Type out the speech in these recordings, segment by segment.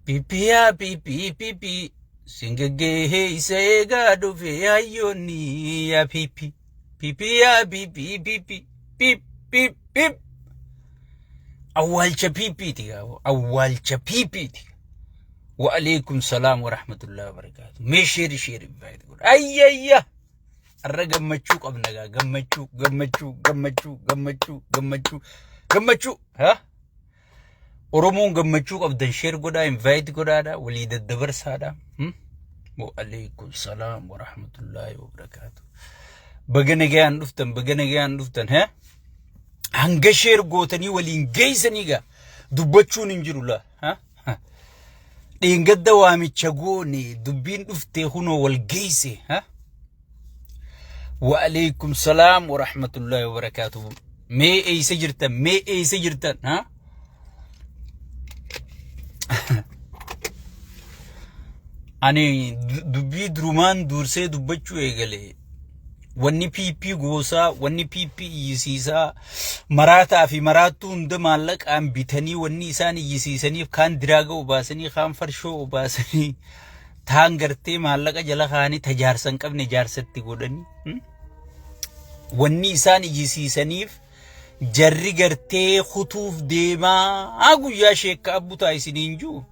Pipiyaa pipii pipii singaggeessa eegaa dhufe hayyoonni yaa pipi pipiyaa pipii pipii pip pip pip. Awwaalcha pipiiti gaafa awwaalcha pipiiti. Wa'aleekum salaam wa rahmatullahi wa barakaatu. Mee sheeri sheeri invite godha. Ayyayya! Har'a gammachuu qabna gaa gammachuu gammachuu gammachuu gammachuu gammachuu gammachuu. Ha? Oromoon gammachuu qabdan sheer godhaa invite godhaadha walii daddabarsaadha. Hmm? Wa'aleekum salaam wa rahmatullahi wa barakaatu. Baga nagayaan dhuftan baga nagayaan dhuftan ha? Hanga sheer gootanii waliin geessanii gaa dubbachuun hin jiru laa. Ha? Dheengadda waamicha goone dubbiin dhuftee kunoo wal geesse. Ha? Wa'aleekum salaam wa rahmatullahi wa barakaatuhu. Mee eessa jirtan? Mee eessa jirtan? Ha? Ani dubbii durumaan dursee dubbachuu eegale. Wanni PP goosaa, wanni PP iyyisiisaa, maraataa fi maraattuu hunda maallaqaan bitanii wanni isaan iyyisiisaniif kaan diraaga obaasanii, kaan farshoo obaasanii, taan gartee maallaqa jala kaanii tajaarsa hin qabne jaarsatti godhanii. Wanni isaan iyyisiisaniif jarri gartee kutuuf deemaa guyyaa sheekka abbutaa isiniin jiru.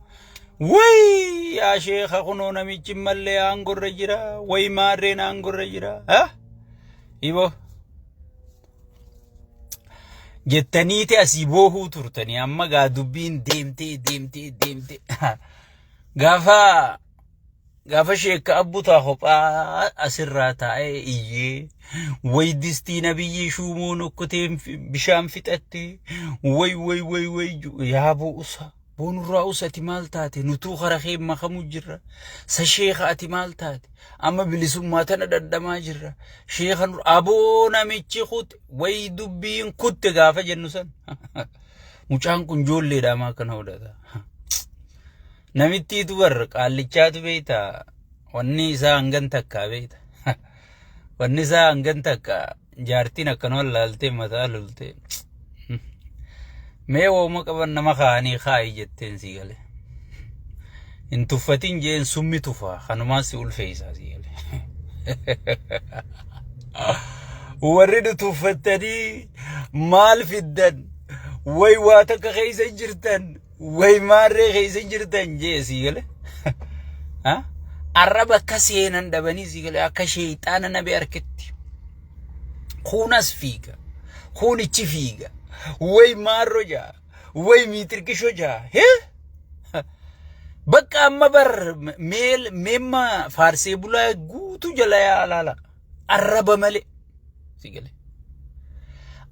Way yaa sheeka kunoo namichi mallee aangorra jira. Way maarreen aangorra jira. Ha? Iboo. Jettaniiti asii boohuu turtanii amma gaa dubbiin deemtee deemtee deemtee. Gaafa Gaafa sheekka abbutaa kophaa asirraa taa'ee iyyee way distii nabiyyii shuumoon okkoteen bishaan fixatte way way way way yaa bo'usa boonurraa usa ati maal taate nutuu kara kee makamu jirra sa sheeka ati maal taate amma bilisummaa tana dhandhamaa jirra sheeka nur aboo namichi kute way dubbiin kutte gaafa jennu san mucaan kun ijoolleedha maa akkana godhata. Namittiitu bar qaallichaatu beekta wanni isaa hangan takkaa beekta. Wanni isaa hangan takka jaartiin akkanuma laaltee mataa loltee. Mee wooma qaban nama kaa'anii kaa'i jetteen sii gale. Hin tuffatin jeen summi tufa kanumaan si ulfeessaa sii gale. Warri nu tuffattanii maal fiddan way waa takka keessa jirtan Way maarree keessa jirtan jee sii gale. Ha? Arraba akka seenan dhabanii sii gale akka sheeyxaana nabi harketti. Kuunas fiiga. Kuunichi fiiga. Way maarro jaa. Way miitirkisho jaa. Hee? Bakka amma bar meel meemma faarsee bulaa guutuu jala yaa laala. Arraba malee. Sii gale.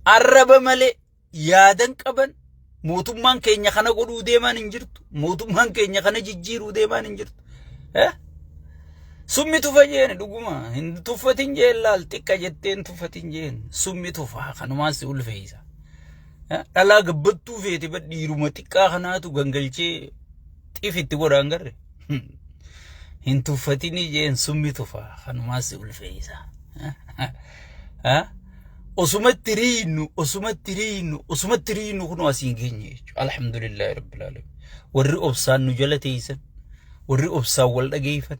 Arraba malee. Yaadan qaban mootummaan keenya kana godhuu deemaan hin jirtu. Mootummaan keenya kana jijjiiruu deemaan hin jirtu. Eh? Summi tufa jeen dhuguma hin tuffatin jeen laal xiqqa jettee hin tuffatin jeen summi tufa kanumaan si ulfeessa. Eh? Dhalaa gabbattuu feete bar dhiiruma xiqqaa kanaatu gangalchee xif itti godhaan garre. Hin tuffatini jeen summi tufa kanumaan si ulfeessa. Eh? Osumatti riinu osumatti riinu osumatti riinu kunoo asiin geenye jechuudha. Alhamdulillahi rabbil alamin. Warri obsaan nu jala teessan, warri obsaan wal dhageeffan,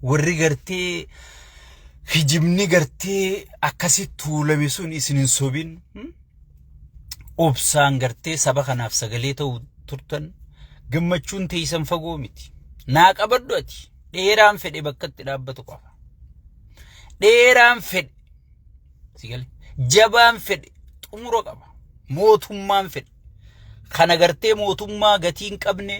warri gartee kijibni gartee akkasitti tuulame sun isin hin sobin. Obsaan gartee saba kanaaf sagalee ta'u turtan gammachuun teessan fagoo miti. Naa qabadhu ati dheeraan fedhe bakka itti dhaabbatu qaba. Dheeraan fedhe Si gale? Jabaan fedhe xumura qaba. Mootummaan fedhe. Kana gartee mootummaa gatii hin qabne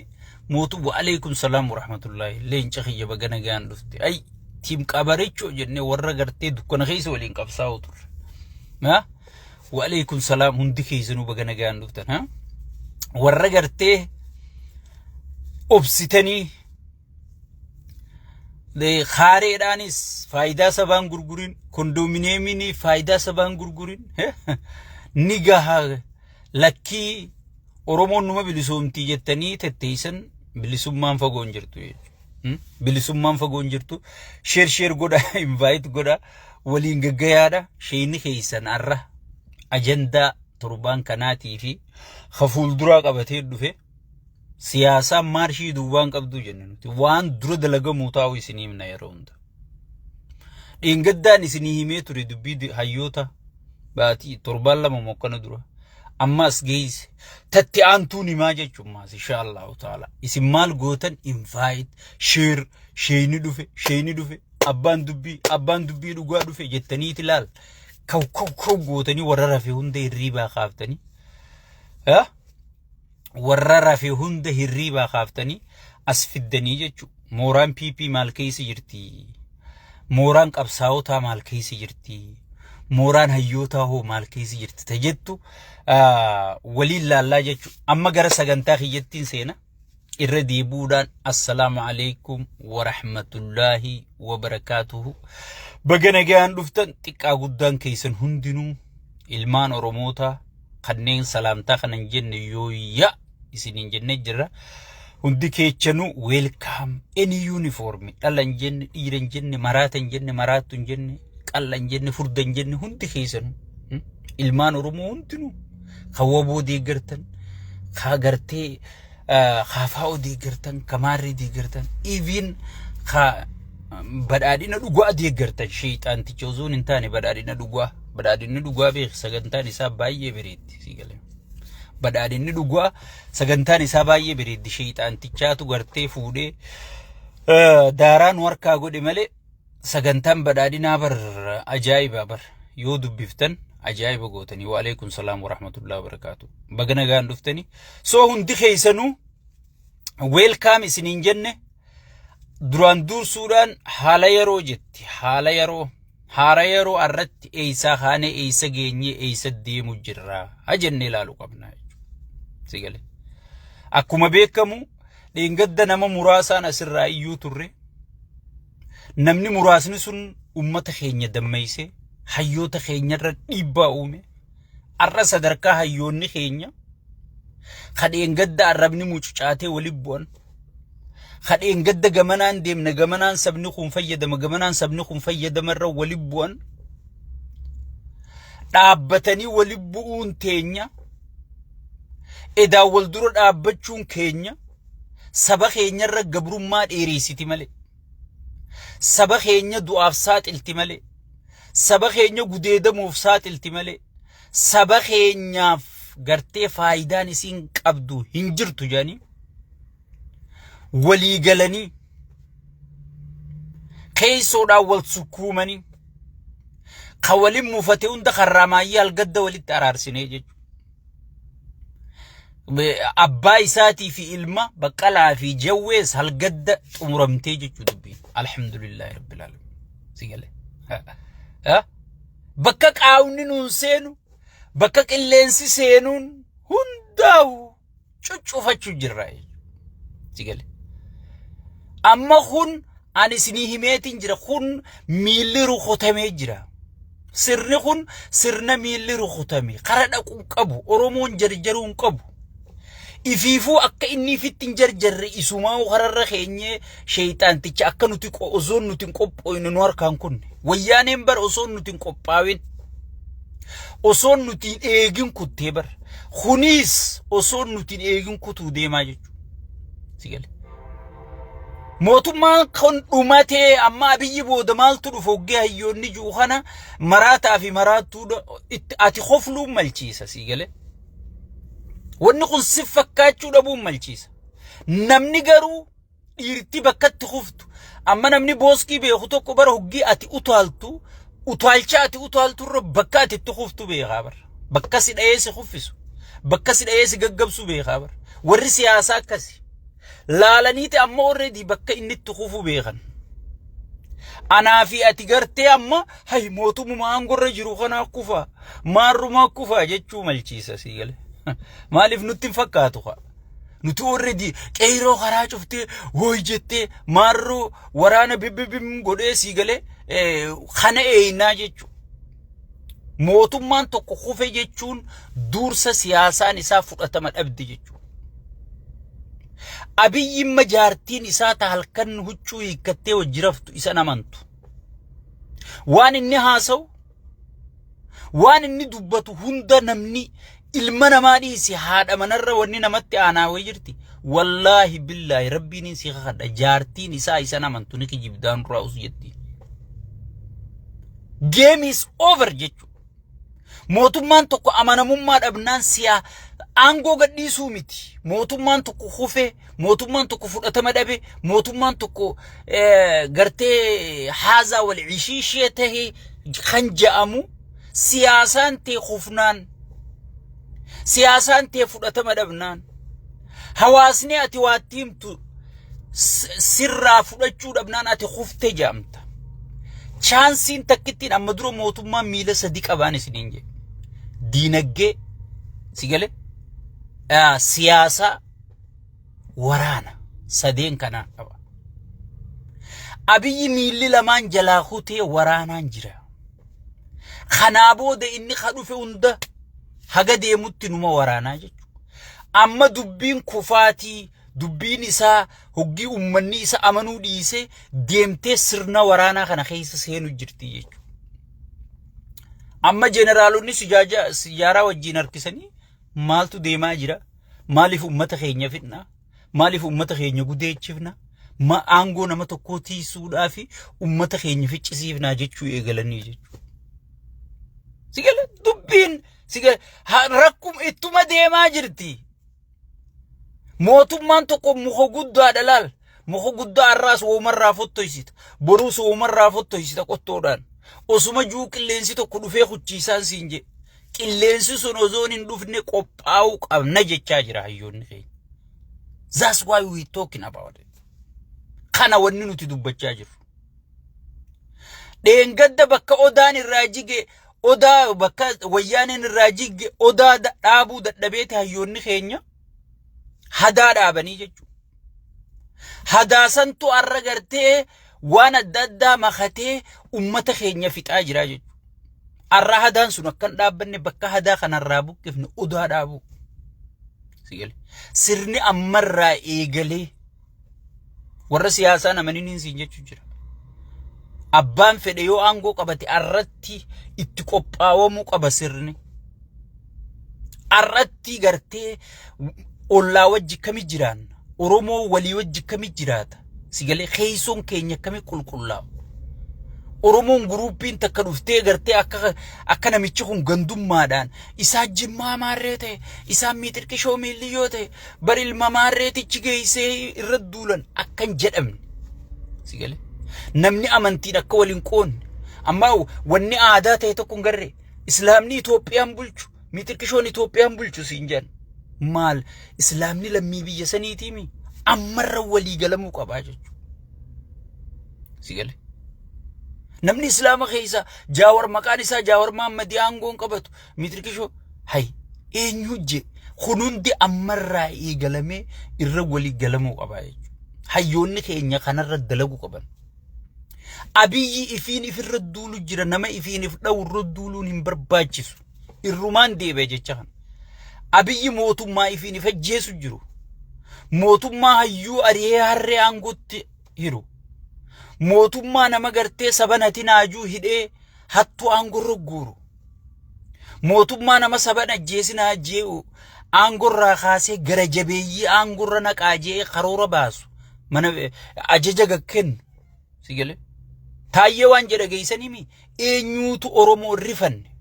mootum wa'aleekum salaam warahmatullaahi leenca kiyya baga nagaan dhufte. Ay tiim qabarichoo jennee warra gartee dukkana keessa waliin qabsaa'u turre. Ha? Wa'aleekum salaam hundi keessanuu baga nagaan dhuftan. Ha? Warra gartee obsitanii Kaareedhaanis faayidaa sabaan gurgurin, kondomineemiin faayidaa sabaan gurgurin ni gaha lakkii Oromoon numa bilisoomtii jettanii tetteessan bilisummaan fagoo hin jirtu jechuudha. Bilisummaan fagoo hin jirtu. Sheer sheer godha, invite godha, waliin gaggayaadha. Sheeyni keessan har'a ajandaa torbaan kanaatii fi ka fuulduraa qabatee dhufe. Siyaasaan maarshii duubaan qabduu jenne nuti. Waan dura dalagamuu taa'u isinii himna yeroo hunda. Dheengaddaan isinii himee ture dubbii hayyoota baatii torbaan 2 mokkana dura. Amma as geesse. Tatti aantuun himaa jechuun maas insha Allahu ta'ala. Isin maal gootan? Invite, share, sheeyni dhufe, sheeyni dhufe, abbaan dubbii, abbaan dubbii dhugaa dhufe jettaniiti laal. Kaw kaw kaw gootanii warra rafe hunda hirriibaa kaaftanii. Warra rafe hunda hirriibaa kaaftanii as fiddanii jechuudha. Mooraan PP maal keessa jirti? Mooraan qabsaa'otaa maal keessa jirti? Mooraan hayyootaa hoo maal keessa jirti? Ta jettu waliin laallaa jechuudha. Amma gara sagantaa kiyyattiin seena. Irra deebi'uudhaan assalaamu alaikum warahmatullaahi wabarakaatuhu. Baga nagaan dhuftan xiqqaa guddaan keessan hundinuu ilmaan Oromootaa kanneen salaamtaa kana hin jenne yooyya isiniin jennee jirra. Hundi keechanuu welcome, any uniform, dhala hin jenne, dhiira hin jenne, maraata hin jenne, maraattu hin jenne, qalla hin jenne, furda hin jenne, hundi keessanuu ilmaan Oromoo hundinuu kan WBO deeggartan, ka gartee KFO deeggartan, ka maarree deeggartan, even ka badhaadhina dhugaa deeggartan, sheexaanticha osoo hin taane badhaadhina dhugaa. Badhaadhinni dhugaa beek, sagantaan isaa baay'ee bareeddi si galee. Badhaadhinni dhugaa sagantaan isaa baay'ee bareeddi. Sheexaantichaatu gartee fuudhee daaraa nu harkaa godhe malee sagantaan badhaadhinaa bar ajaa'iba bar, yoo dubbiftan ajaa'iba gootanii. Waalaikum salaam warahmatullahi wabarakaatu. Baga nagaan dhuftanii. So hundi keessanuu welcome isiniin jenne. Duraan dursuudhaan haala yeroo jetti, haala yeroo, haala yeroo irratti eeysaa kaanee eeysa geenyee eeysa deemu jirra ha jennee ilaaluu qabna jechuudha. Si galee. Akkuma beekamu dheengadda nama muraasaan asirraa iyyuu turre. Namni muraasni sun ummata keenya dammeessee hayyoota keenyarra dhiibbaa uume. Har'a sadarkaa hayyoonni keenya kadheengadda arrabni mucucaatee walitti bu'an, kadheengadda gamanaan deemna, gamanaan sabni kun fayyadama, gamanaan sabni kun fayyadamarra walitti bu'an, dhaabbatanii walitti bu'uun teenya edaa wal dura dhaabbachuun keenya saba keenyarra gabrummaa dheereessiti malee, saba keenya du'aaf saaxilti malee, saba keenya gudeedamuuf saaxilti malee, saba keenyaaf gartee faayidaan isiin qabdu hin jirtu jedhanii walii galanii keessoodhaan wal sukkuumanii kan waliin muufate hunda karraa maayyii algadda walitti araarsinee jechuudha. Abbaa isaatii fi ilma Baqqalaa fi Jawwees halgadda xumuramtee jechuu dubbiin. Alhamdulillahi rabbil alamin. Si galee. Bakka qaawni nuun seenu, bakka qilleensi seenuun hundaa'u cuccufachuu jirra jechuudha. Si galee. Amma kun ani isinii himeetiin jira, kun miilli rukutamee jira. Sirni kun sirna miilli rukutame kara dhaquu hin qabu, Oromoon jarjaruu hin qabu. Ifiifuu akka inni ifitti hin jarjarre isumaa kararra keenyee sheeyxaanticha akka nuti osoo nuti hin qophooyne nu harkaan kunne. Wayyaaneen bar osoo nuti hin qophaawin, osoo nuti hin eegin kuttee bar. Kunis osoo nuti hin eegin kutuu deemaa jechuudha. Si galee. Mootummaan kun dhumatee amma Abiyyi booda maaltu dhufa hoggee hayyoonni jiru kana maraataa fi maraattuu itti ati kofluun malchiisa, sii galee. Wanni kun si fakkaachuu dhabuun malchiisa. Namni garuu dhiirti bakkatti kuftu amma namni booskii beeku tokko bara hoggii ati utaaltu, utaalcha ati utaaltu irra bakka ati itti kuftu beekaa bara. Bakka si dha'ee si kuffisu, bakka si dha'ee si gaggabsu beekaa bara. Warri siyaasaa akkasi. Laalaniiti amma already bakka inni itti kufu beekan. Anaa fi ati gartee amma hay mootummaa aangorra jiru kanaa kufa, maarrumaa kufa jechuu malchiisa, sii galee. Maaliif nutti hin fakkaatu kaa? Nuti already qeeroo karaa cuftee woy jettee maarroo waraana bibbibim godhee, sii galee, kana eeynaa jechuudha. Mootummaan tokko kufe jechuun dursa siyaasaan isaa fudhatama dhabde jechuudha. Abiyyi imma jaartiin isaa ta halkan huccuu hiikkattee wajji raftu isa amantu. Waan inni haasa'u, waan inni dubbatu hunda namni ilma namaa dhiisi haadha manarra wanni namatti aanaa wayii jirti. Wallaahi billaahi, rabbiin si kakadha, jaartiin isaa isan amantu ni kijibdaan duraa us jetti. Game is over jechuudha. Mootummaan tokko amanamummaa dhabnaan siyaa aangoo gadhiisuu miti. Mootummaan tokko kufe, mootummaan tokko fudhatama dhabe, mootummaan tokko gartee haazaa wal ishiishee tahe kan ja'amu siyaasaan tee kufnaan, siyaasaan tee fudhatama dhabnaan, hawaasni ati waatti himtu sirraa fudhachuu dhabnaan ati kufte jedhamta. Chaansiin takkittiin amma dura mootummaan miila sadi qabaan isiniin jedhe. Diinaggee, si galee, siyaasaa, waraana, sadeen kanaa qaba. Abiyyi miilli lamaan jalaa kutee waraanaan jira. Kanaa booda inni ka dhufe hunda haga deemutti numa waraanaa jechuudha. Amma dubbiin kufaatii, dubbiin isaa hoggii uummanni isa amanuu dhiisee deemtee sirna waraanaa kana keessa seenu jirti jechuudha. Amma jeneraalonni sijaaraa wajjin harkisanii maaltu deemaa jira? Maaliif uummata keenya fidna? Maaliif uummata keenya gudeechifna? Ma aangoo nama tokkoo tiisuudhaa fi uummata keenya ficcisiifnaa jechuu eegalanii jechuudha. Sigale dubbiin sigale rakkum ittuma deemaa jirti. Mootummaan tokko muka guddaadha laal. Muka guddaa har'aas woomarraa fottoysita. Boruus woomarraa fottoysita qottoodhaan. Osuma juu qilleensi tokko dhufee kuchiisaan siin jedhe. Qilleensi sun osoon hin dhufne qophaa'uu qabna jechaa jira hayyoonni keenya. That's why we talking about it. Kana wanni nuti dubbachaa jirru. Dheengadda bakka odaan irraa jige, odaa bakka wayyaaneen irraa jige odaa dhaabuu dadhabeeti hayyoonni keenya hadaa dhaabanii jechuudha. Hadaasantu har'a gartee waan adda addaa makatee ummata keenya fixaa jira jechuudha. Har'a hadaan sun akkan dhaabbanne bakka hadaa kanarraa buqqifne odaa dhaabuu. Sirni ammarraa eegalee warra siyaasaa namanii siin jechuu jira. Abbaan fedhe yoo aangoo qabate arratti itti qophaawamuu qaba sirni. Arratti gartee ollaa wajji kami jiraanna? Oromoo walii wajji kami jiraata? Sigalee keessoon keenya kami qulqullaa'u? Oromoon guruupiin takka dhuftee gartee akka namichi kun gandummaadhaan isaa jimmaa maarree ta'e, isaan miixirqishoo miilliyyoo ta'e, bar ilma maarreetichi geessee irra duulan akkan jedhamne. Sigalee namni amantiin akka waliin qoonne, amma wanni aadaa ta'e tokko hin garree, islaamni Itoophiyaan bulchu, miixirqishoon Itoophiyaan bulchu siin jedhan. Maal, islaamni lammii biyya saniitiimi ammarra walii galamuu qabaa jechuudha. Sigalee. Namni islaama keessa Jaawar, maqaan isaa Jaawar Mahammadii, aangoon qabatu miixirqishoo hay eenyu je kun hundi ammarraa eegalamee irra walii galamuu qabaa jechuudha. Hayyoonni keenya kanarra dalaguu qaban. Abiyyi ifiin ifirra duulu jira, nama ifiin if dha'u irra duuluun hin barbaachisu. Irrumaan deebi'e jecha kana. Abiyyi mootummaa ifiin if ajjeesu jiru. Mootummaa hayyuu ari'ee harree aangootti hiru. Mootummaa nama gartee saba nati naajuu hidhee hattuu aangorra guuru. Mootummaa nama saba ajjeesinaa jee'u aangorraa kaasee gara jabeeyyii aangorra naqaa je'ee karoora baasu. Mana ajaja gakkennu. Si galee? Taayyee waan jedha geessanii mi eenyuutu Oromoo rifanne?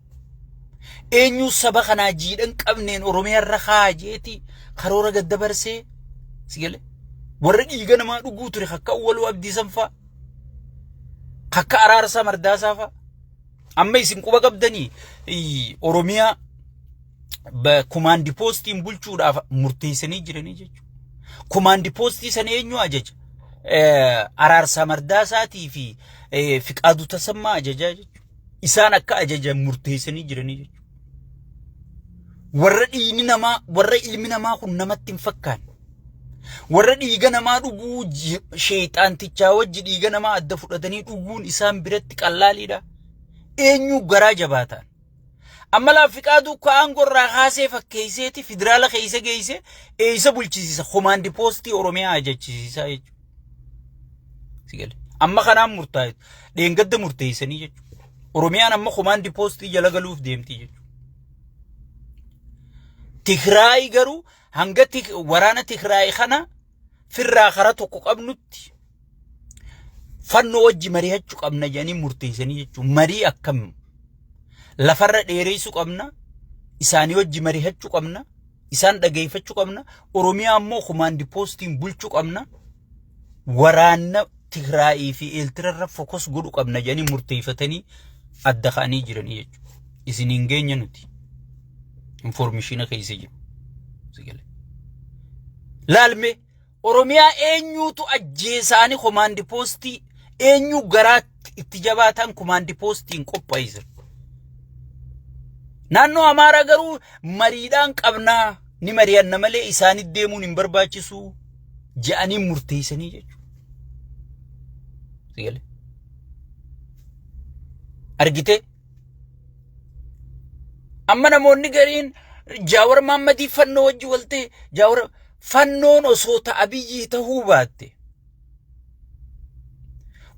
Eenyu saba kanaa jiidhan qabneen Oromiyaarra kaajeeti karoora gad dabarsee? Si galee? Warra dhiiga namaa dhuguu ture akka Awwaluu Abdiisan fa'a. Akka Araarsaa Mardaasaa fa'a. Amma isin quba qabdanii, Oromiyaa komaandi poostiin bulchuudhaaf murteessanii jiranii jechuudha. Komaandi poostii sana eenyu ajaja? Araarsaa Mardaasaatii fi Fiqaaduu Tasammaa ajajaa jechuudha. Isaan akka ajajan murteessanii jiranii jechuudha. Warra dhiigni namaa, warra ilmi namaa kun namatti hin fakkaanne. Warra dhiiga namaa dhuguu, sheexaantichaa wajji dhiiga namaa adda fudhatanii dhuguun isaan biratti qallaaliidha. Eenyu garaa jabaataan? Amma laa Fiqaaduu ka aangoo irraa kaasee fakkeesseeti federaala keessa geesse, eessa bulchisiisa? Komaandi poostii Oromiyaa ajajchisiisaa jechuudha. Si galee? Amma kanaan murtaa'e, dheengadda murteessanii jechuudha. Oromiyaan amma komaandi poostii jala galuuf deemti jechuudha. Tigraay garuu Hanga waraana Tigraay kana firraa karaa tokko qabnutti fannoo wajji mari'achuu qabna jedhanii murteessanii jechuudha. Marii akkam lafarra dheereessuu qabna, isaanii wajji mari'achuu qabna, isaan dhageeffachuu qabna, Oromiyaa ammoo command postiin bulchuu qabna, waraana Tigraayii fi Eeltirarra focus godhuu qabna jedhanii murteeffatanii adda ka'anii jiranii jechuudha. Isin hin geenye nuti. Information keessa jiru. Laalme Oromiyaa eenyuutu ajjeesaanii command postii eenyu garaatti itti jabaatan command postiin qophaa'e. Naannoo Amaaraa garuu mariidhaan qabnaa ni mari'anna malee isaanitti deemuun hin barbaachisu je'anii murteessanii jechuudha. Argitee? Amma namoonni gariin Jaawar Maammadii fannoo wajji waltee Jaawar fannoon osoo ta'a biyyii ta'uu baatte,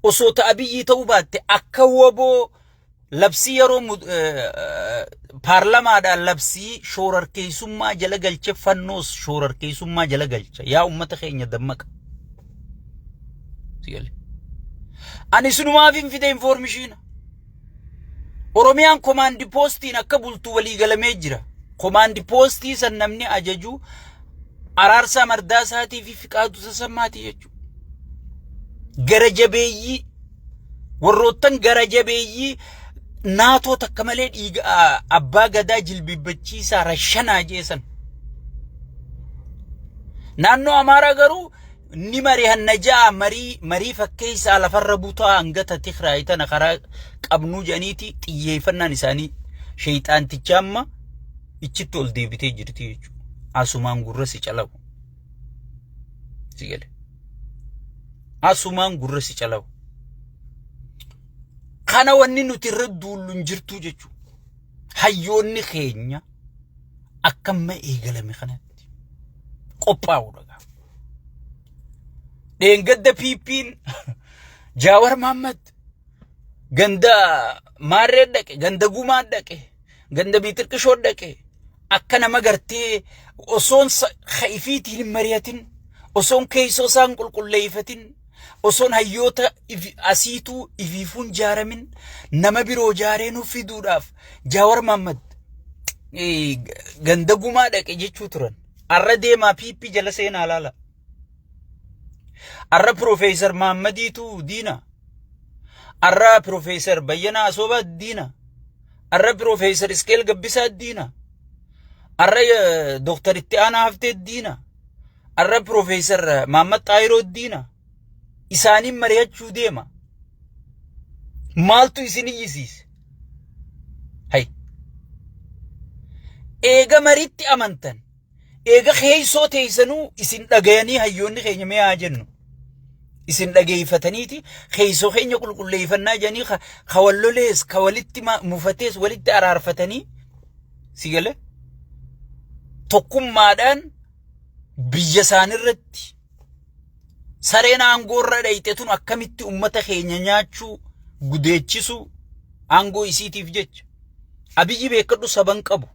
osoo ta'a biyyii ta'uu baatte, akka woboo labsii yeroo paarlamaadhaan labsii shoorarkeessummaa jala galche, fannoos shoorarkeessummaa jala galcha. Yaa ummata keenya, dammaqa. Ani sinumaaf hin fide information. Oromiyaan command postiin akka bultu walii galamee jira. Command postii san namni ajaju Araarsaa Mardaasaatii fi Fiqaaduu Tasammaatii jechuudha. Gara jabeeyyii, warroottan gara jabeeyyii naatoo takka malee dhiiga abbaa gadaa jilbibbachiisaa rashanaa jeesan. Naannoo Amaaraa garuu ni mari'anna ja'a, marii marii fakkeessaa lafarra butaa hangata Tigraay tana karaa qabnuu jedhaniiti xiyyeeffannaan isaanii sheeyxaanticha amma ichitti ol deebitee jirti jechuudha. Asumaan gurra si calabu. Si gale. Asumaan gurra si calabu. Kana wanni nuti irra duullu hin jirtu jechuudha. Hayyoonni keenya akka amma eegalame kanatti qophaa'uudha. Dheengadda PP'n Jaawar Mahammad ganda Maarree dhaqe, ganda Gumaa dhaqe, ganda Biitirqishoo dhaqe, akka nama gartee osoon ha'ifiitiin hin mari'atin, osoon keessoo isaan qulqulleeffatin, osoon hayyoota asiituu ifiifuun jaaramin nama biroo jaaree nuuf fiduudhaaf Jaawar Mahammad ganda Gumaa dhaqe jechuu turan. Arra deemaa PP jala seenaa laala. Arra Piroofeesar Mahammadiitu diina. Arra Piroofeesar Bayyanaa Asoobaa diina. Arra Piroofeesar Iskeel Gabbisaa diina. Arra Dooktar Itti Aanaa Haftee diina. Arra Piroofeesar Mahammad Xaayiroo diina. Isaaniin mari'achuu deema. Maaltu isin iyyisiise? Hay. Eega maritti amantan. Eega keessoo teessanuu isin dhagayanii hayyoonni keenya mee haa jennu. Isin dhageeffataniiti keessoo keenya qulqulleeffannaa jedhanii ka wallolees ka walitti mufatees walitti araarfatanii, si gale, tokkummaadhaan biyya isaaniirratti sareen aangoorra dhayxe tun akkamitti ummata keenya nyaachuu gudeechisuu aangoo isiitiif jecha. Abiyyi beekadhu, saban qabu,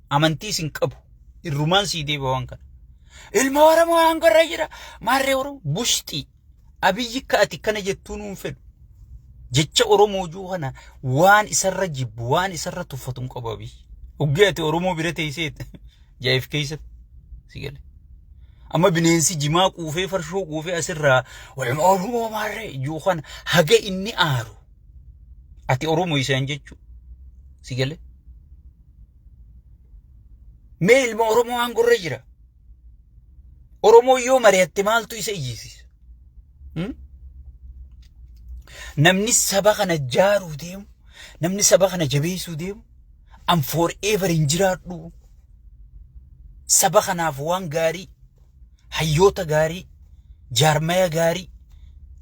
amantiis hin qabu, irrumaan sii deebi'a waan kana. Ilma Oromoo aangoorra jira, maarree Oromoo bushxii. Abiyyi akka ati kana jettuu nuun fedhu. Jecha Oromoo juu kana waan isarra jibbu, waan isarra tuffatu hin qabu Abiyyi. Uggee ati Oromoo bira teesseet jaa'if keessatti si gale. Amma bineensi jimaa quufee, farshoo quufee asirraa ilma Oromoo maarree juu kana haga inni aaru ati Oromoo isaan jechuu si gale. Mee ilma Oromoo aangorra jira. Oromoo yoo mari'atte maaltu isa iyyisiisa? Namni saba kana jaaruu deemu, namni saba kana jabeessuu deemu, an forever hin jiraadhu. Saba kanaaf waan gaarii, hayyoota gaarii, jaarmaya gaarii,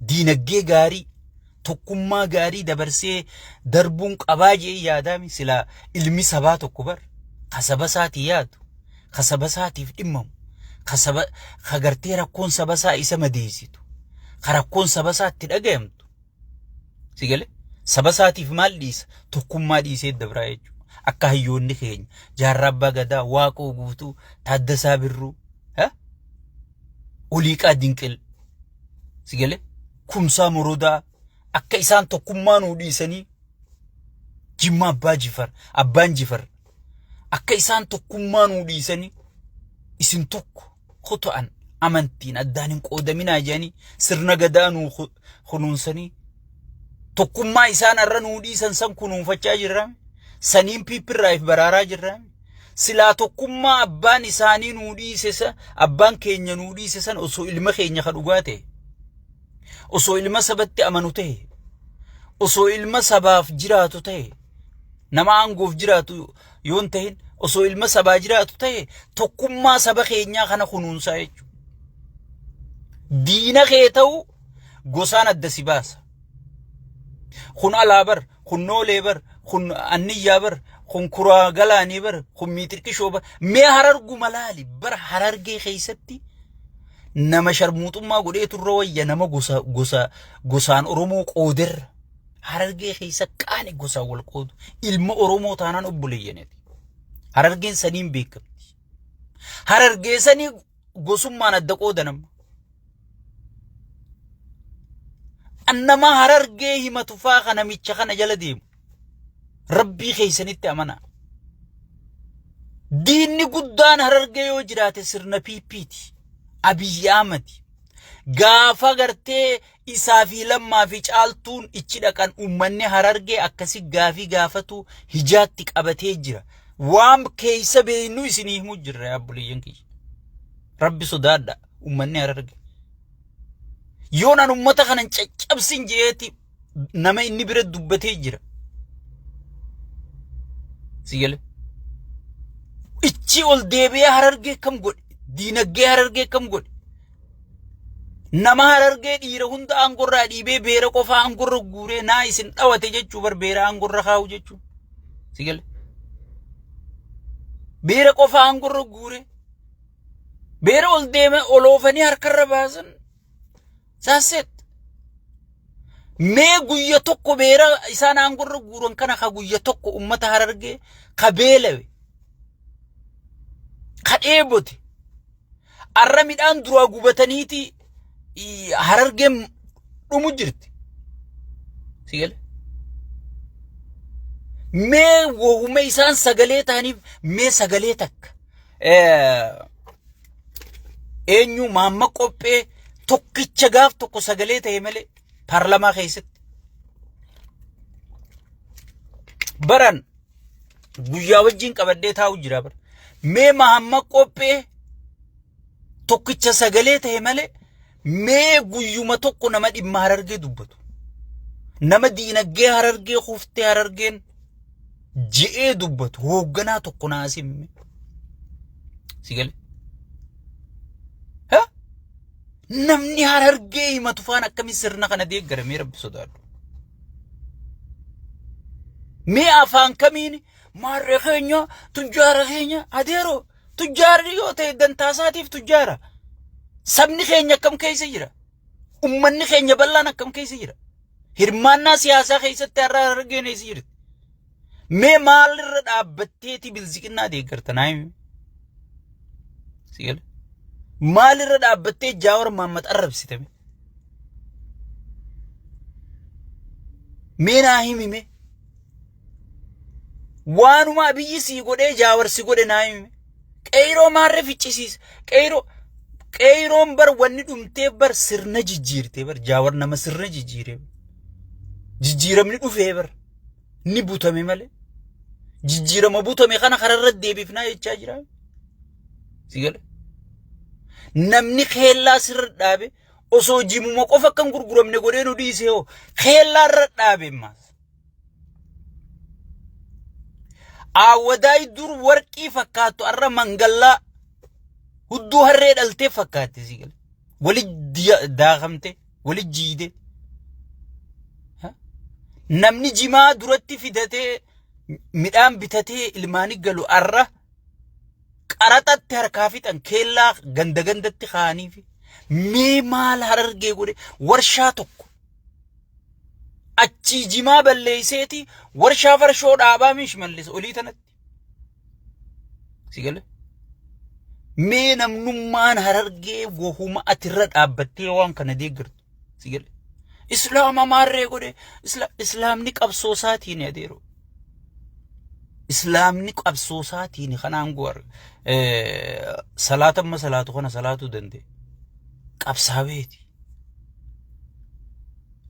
diinagdee gaarii, tokkummaa gaarii dabarsee darbuun qabaa jee yaadaami. Silaa ilmi sabaa tokko bar ka saba isaatii yaadu, ka saba isaatiif dhimmamu, ka saba ka gartee rakkoon saba isaa isa madeessitu, ka rakkoon saba isaa itti dhagayamtu, si gale, saba isaatiif maal dhiisa? Tokkummaa dhiisee dabraa jechuudha. Akka hayyoonni keenya Jaarraa Abbaa Gadaa, Waaqoo Guutuu, Taaddasaa Birruu. Oliiqaa Dinqil, si galee, Kumsaa Morodaa akka isaan tokkummaa nuu dhiisanii, Jimmaa Abbaa Jifar, Abbaan Jifar akka isaan tokkummaa nuu dhiisanii, isin tokko kuta'an amantiin addaan hin qoodaminaa jedhanii sirna gadaa nuu kunuunsanii, tokkummaa isaan har'a nuu dhiisan san kunuunfachaa jirra. Saniin piippirraa if baraaraa jirra. Silaa tokkummaa abbaan isaanii nuu dhiise san, abbaan keenya nuu dhiise san, osoo ilma keenya ka dhugaa ta'e, osoo ilma sabatti amanu ta'e, osoo ilma sabaaf jiraatu ta'e, nama aangoof jiraatu yoo hin ta'in, osoo ilma sabaa jiraatu ta'e, tokkummaa saba keenyaa kana kunuunsaa jechuudha. Diina kee ta'u gosaan adda si baasa. Kun alaa bar, kun noolee bar, kun anniyyaa bar, kun kuraa galaanii bar, kun miixirqishoo bar. Mee Hararguma laali, bar Harargee keessatti nama sharmuuxummaa godhee turre wayya nama gosa gosa gosaan Oromoo qooderra. Harargee keessa qaani gosaan wal qoodu. Ilma Oromoo taanaan obboleeyyaniti. Harargeen saniin beekamti. Harargee sanii gosummaan adda qoodan amma. Nama Harargee himatu faa ka namicha kana jala deemu. Rabbii keessanitti amanaa. Diinni guddaan Harargee yoo jiraate sirna PPti. Abiyyi Ahmadi. Gaafa gartee isaa fi Lammaa fi Caaltuun ichi dhaqan, uummanni Harargee akkasi gaafii gaafatu hijaatti qabatee jira. Waan keessa beeknu isinii himu jirra yaa obboleeyyan kiyya. Rabbi sodaadha uummanni Harargee. Yoon an uummata kana hin caccabsin jeeti nama inni bira dubbatee jira. Si gale. Ichi ol deebi'ee Harargee kam godhe? Diinagdee Harargee kam godhe? Nama Harargee dhiira hunda aangorraa dhiibee beera qofa aangorra guuree naa isin dhawate jechuu bar, beera aangorra kaa'u jechuu. Si gale. Beera qofa aangorra guuree beera ol deeme ol oofanii harkarra baasan. That's it. Mee guyya tokko beera isaan aangorra guuran kana ka guyya tokko ummata Harargee ka beelawe, ka dheebote, arra midhaan duraa gubataniiti Harargeen dhumu jirti. Si gale? Mee wahuma isaan sagalee ta'aniif, mee sagalee takka eenyu maamma qophee tokkicha gaaf tokko sagalee ta'e malee paarlamaa keessatti. Baran guyyaa wajjin qabadhee taa'u jira bara. Mee mahamma qophee tokkicha sagalee ta'e malee, mee guyyuma tokko nama dhimma Harargee dubbatu. Nama diinagdee Harargee kuftee Harargeen je'ee dubbatu hoogganaa tokko naa simme. Si gale? Ha? Namni Harargee himatu faan akkamiin sirna kana deeggara? Mee Rabbi sodaadhu. Mee afaan kamiin maarree keenya, tujjaara keenya, adeeroo tujjaarri yoo ta'e dantaasaatiif tujjaara. Sabni keenya akkam keessa jira? Ummanni keenya bal'aan akkam keessa jira? Hirmaannaa siyaasaa keessatti har'a Harargeen eessa jirti? Mee maalirra dhaabbatteeti bilziqinnaa deeggarta naa himi? Si gale? Maalirra dhaabbattee Jaawar Mahammad arrabsite mee? Mee naa himi mee? Waanuma Abiyyi sii godhee Jaawar si godhe naa himi. Qeyroo maarree ficcisiisa. Qeyroo qeyroon bar wanni dhumtee bar sirna jijjiirtee bar, Jaawar nama sirna jijjiiree. Jijjiiramni dhufee bar ni butame malee. Jijjiirama butame kana kararra deebifnaa jechaa jira. Si gale? Namni keellaa sirra dhaabe osoo jimuma qofa akka hin gurguramne godhee nu dhiisee hoo keellaa irra dhaabe ammaas. Aawwadaay dur warqii fakkaattu har'a mangallaa hudduu harree dhaltee fakkaatti, si gale. Wali daakamte, wali jiide. Namni jimaa duratti fidatee midhaan bitatee ilmaanii galu har'a qaraxatti harkaa fixan, keellaa ganda gandatti kaa'aniifi. Mee maal Harargee godhe? Warshaa tokko achii jimaa balleeyseeti warshaa farshoo dhaabaa miish mallis olii tanatti. Si gale? Mee namnummaan Harargee wahuma ati irra dhaabbattee waan kana deeggartu. Si gale. Islaama maarree godhe islaamni qabsoo isaatiin adeero. Islaamni qabsoo isaatiin kanaan go'ar salaata amma salaatu kana salaatuu danda'e. Qabsaaweeti.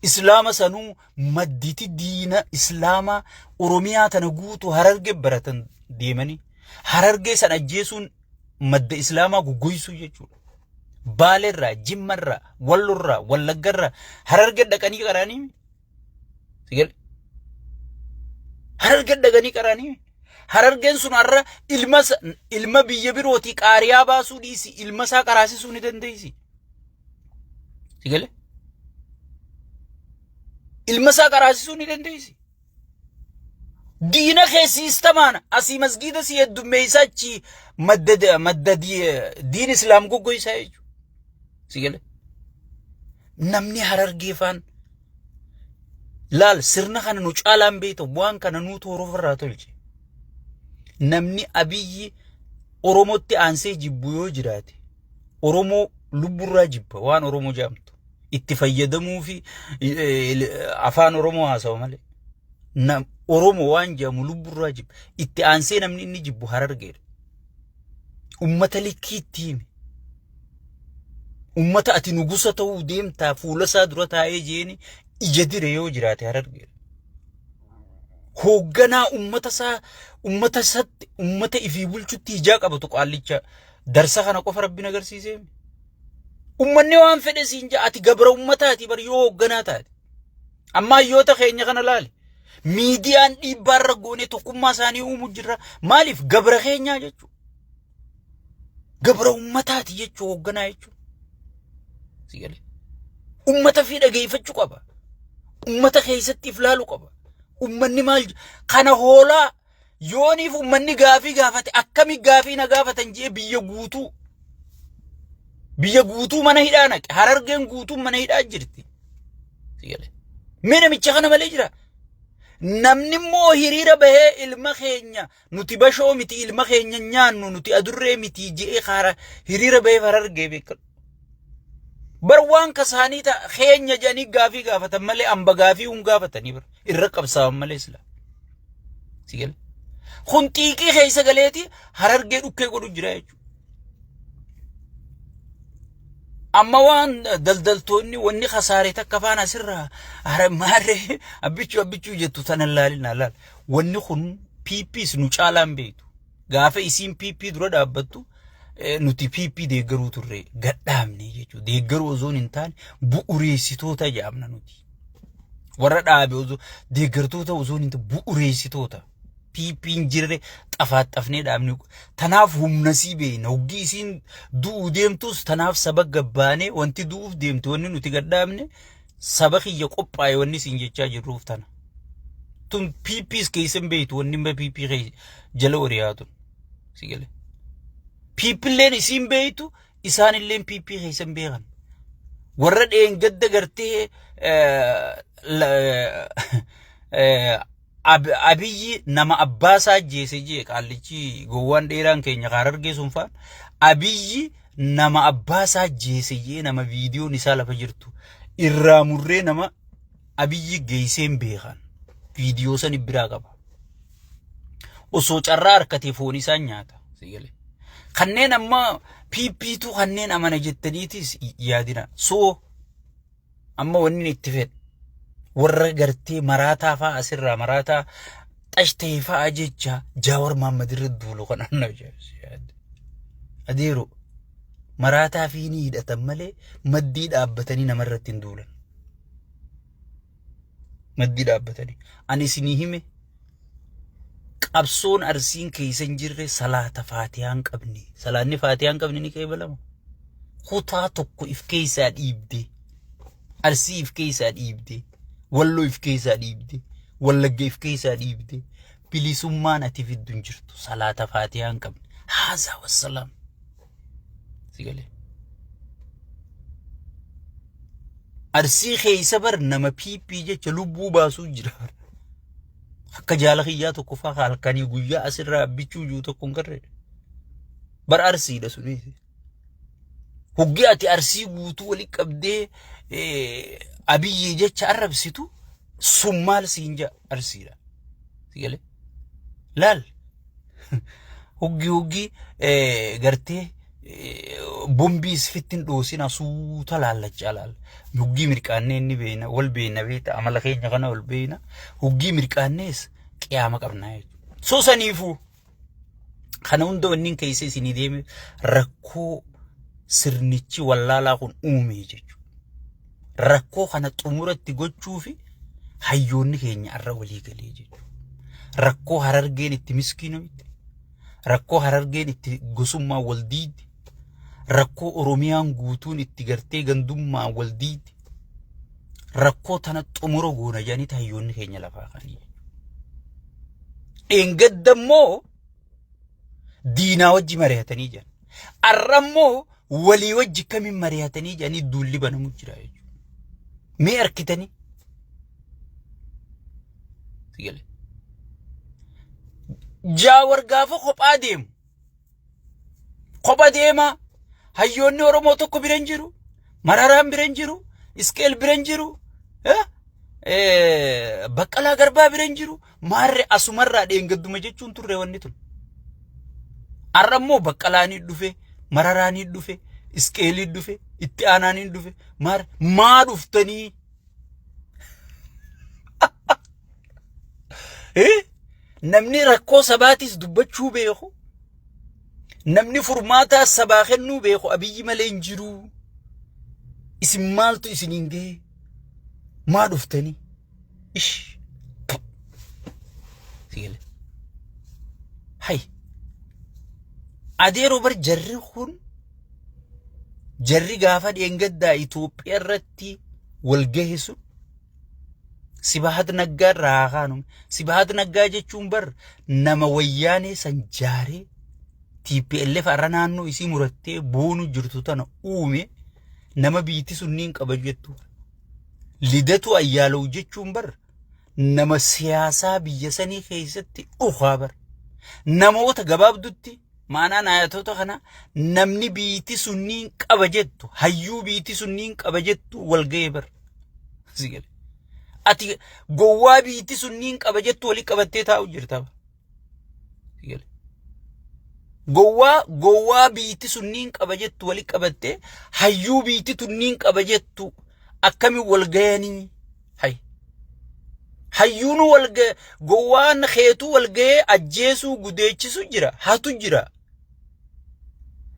Islaama sanuu madditi diina islaamaa Oromiyaa tana guutuu Harargee baratan deemanii. Harargee san ajjeesuun madda islaamaa goggoysuu jechuudha. Baaleerraa, Jimmarraa, Wallorraa, Wallaggarraa Harargee dhaqanii qaraanii. Sigale. Harargee dhaqanii qaraanii. Harargeen sun har'a ilma biyya birootii qaariyaa baasuu dhiisi ilma isaa qaraasisuu ni dandeessi. Sigale. Ilma isaa qaraasisuu ni dandeessi. Diina kee siistamaana asii masgiida si heddummeessa achi madda madda diin islaam goggoysaa jechuudha. Si gale? Namni Harargee faan laal sirna kana nu caalaan beekta waan kana nuutu horofarraa tolche. Namni Abiyyi Oromootti aansee jibbu yoo jiraate Oromoo lubburraa jibba waan Oromoo jedhamtu itti fayyadamuu fi afaan Oromoo haasawa malee. Oromoo waan jedhamu lubburraa jibba. Itti aansee namni inni jibbu Harargeedha. Ummata likkii itti himi. Ummata ati nugusa ta'uu deemtaa fuula isaa dura taa'ee jeeni ija dire yoo jiraate Harargeedha. Hoogganaa ummata isaa ummata isatti ummata ifii bulchutti ijaa qabatu qaallicha darsa kana qofa rabbiin agarsiisee. Ummanni waan fedhe siin ja'a ati gabra ummataati bar yoo hoogganaa taate. Amma hayyoota keenya kana laali. Miidiyaan dhiibbaa irra goonee tokkummaa isaanii uumuu jirra. Maaliif gabra keenyaa jechuudha. Gabra ummataati jechuu hoogganaa jechuudha. Si galee. Ummata fi dhageeffachuu qaba. Ummata keessatti if laaluu qaba. Ummanni maal kana hoolaa yooniif ummanni gaafii gaafate akkami gaafii na gaafatan jee biyya guutuu biyya guutuu mana hidhaa naqe Harargeen guutuun mana hidhaa jirti. Si galee. Mee namicha kana malee jira. Namni immoo hiriira bahee ilma keenya nuti bashoo miti ilma keenya nyaannu nuti adurree miti je'ee kaara hiriira bahee Harargee beekadhu. Bar waan kasaanii ta'a keenya jedhanii gaafii gaafatan malee amba gaafii hun gaafatanii bar irra qabsaawan malee sila. Si gale. Kun xiiqii keessa galeeti Harargee dhukkee godhu jira jechuudha. Amma waan daldaltoonni wanni kasaare takka faana asirraa maarree abbichuu abbichuu jettu tana laalina laal. Wanni kun PPs nu caalaan beektu. Gaafa isiin PP dura dhaabbattu nuti PP deeggaruu turre gadhaabne jechuudha. Deeggaruu osoo hin taane bu'ureessitoota jedhamna nuti. Warra dhaabe osoo deeggartoota osoo hin taane bu'ureessitoota. PP hin jirre xafaaxafnee dhaabne. Tanaaf humna sii beekna. Hoggii isiin du'uu deemtus tanaaf saba gabbaanee wanti du'uuf deemtu wanni nuti gadhaabne saba kiyya qophaa'e wanni siin jechaa jirruuf tana. Tun PPs keessa hin beektu wanni immoo PP jala oriyaatu. Si galee. PPlleen isiin beektu isaanilleen PP keessa hin beekan. Warra dheengadda gartee Abiyyi nama abbaa isaa ajjeese jee qaallichi gowwaan dheeraan keenya kaar argee sun faan Abiyyi nama abbaa isaa ajjeese jee nama viidiyoon isaa lafa jirtu irraa murree nama Abiyyi geessee hin beekan viidiyoo sani biraa qaba. Osoo carraa harkatee foon isaa nyaata. Kanneen amma PPtu kanneen amana jettaniitis yaadina. So amma wanni itti fedhe warra gartee maraataa fa'aa asirraa maraataa xashtee fa'aa jecha Jaawar Mahammad irra duulu kan anna adeero maraataa fi ni hidhatan malee maddii dhaabbatanii namarratti hin duulan. Maddii dhaabbatanii. Ani isinii hime qabsoon Arsiin keessa hin jirre salaata faatihaa hin qabne. Salaanni faatihaa hin qabne ni qeebalama. Kutaa tokko if keessaa dhiibde. Arsii if keessaa dhiibde. Walloo if keessaa dhiibde. Wallagga if keessaa dhiibde. Bilisummaan ati fiddu hin jirtu. Salaata faatihaa hin qabne. Haazaa wassalaam. Si galee. Arsii keessa bar nama PP jecha lubbuu baasuu jira. Akka jaala kiyyaa tokko faa halkanii guyyaa asirraa bichuu jiru tokko hin garre. Bar Arsiidha sunis. Hoggi ati Arsii guutuu wali qabdee Abiyyii jecha arrabsitu sun maal siin ja'a Arsiidha. Si galee? Laal. Hoggi hoggi gartee bombii sifitti hin dhoosina suuta laallachaa laal. Hoggii mirqaannee inni beeyna wal beeyna beekta amala keenya kana wal beeyna. Hoggii mirqaannees qiyaama qabnaa jechuudha. So saniifuu kana hunda wanni keessa isinii deeme rakkoo sirnichi wallaalaa kun uume jechuudha. Rakkoo kana xumuratti gochuufi hayyoonni keenya arra walii galee jechuudha. Rakkoo Harargeen itti miskiinamte, rakkoo Harargeen itti gosummaa wal diidde, rakkoo Oromiyaan guutuun itti gartee gandummaa wal diidde, rakkoo tana xumura goona jedhaniiti hayyoonni keenya lafaa ka'anii. Dheengadda immoo diinaa wajji mari'atanii jiran. Arra immoo walii wajji kamiin mari'atanii jedhanii duulli banamu jira jechuudha. Mee arkitanii? Sigale. Jaawar gaafa kophaa deemu. Kopha deemaa. Hayyoonni Oromoo tokko bira hin jiru. Mararaan bira hin jiru. Isqeel bira hin jiru. Baqqalaa Garbaa bira hin jiru. Maarree asumarraa dheengadduma jechuun turre wanni tun. Har'a immoo Baqqalaanii dhufe, Mararaanii dhufe, Isqeelii dhufe, itti aanaanii dhufe. Maarree maa dhuftanii? Namni rakkoo sabaatis dubbachuu beeku, namni furmaataa sabaa kennuu beeku Abiyyi malee hin jiru. Isin maaltu isiniin ga'e? Maa dhuftanii? Ish. Sigale. Hay. Adeeroo bar jarri kun jarri gaafa dheengaddaa Itoophiyaa irratti wal gahe sun Sibahat Naggaa irraa haa kaanu. Sibahat Naggaa jechuun bar nama wayyaanee san jaaree TPLF har'a naannoo isii murattee boonu jirtu tana uume nama biitti sunniin qaba jettu. Lidatu Ayyaalow jechuun bar nama siyaasaa biyya sanii keessatti dhukaa bar. Namoota gabaabdutti maanaan ayatoota kana namni biitti sunniin qaba jettu hayyuu biitti sunniin qaba jettu wal ga'ee bar. Si gale. Ati gowwaa biitti sunniin qaba jettu walii qabattee taa'u jirta. Si gale. Gowwaa gowwaa biitti sunniin qaba jettu wali qabattee hayyuu biitti tunniin qaba jettu akkamiin wal gayanii hay. Hayyuun wal gowwaan keetuu wal gayee ajjeesuu gudeechisu jira hatu jira.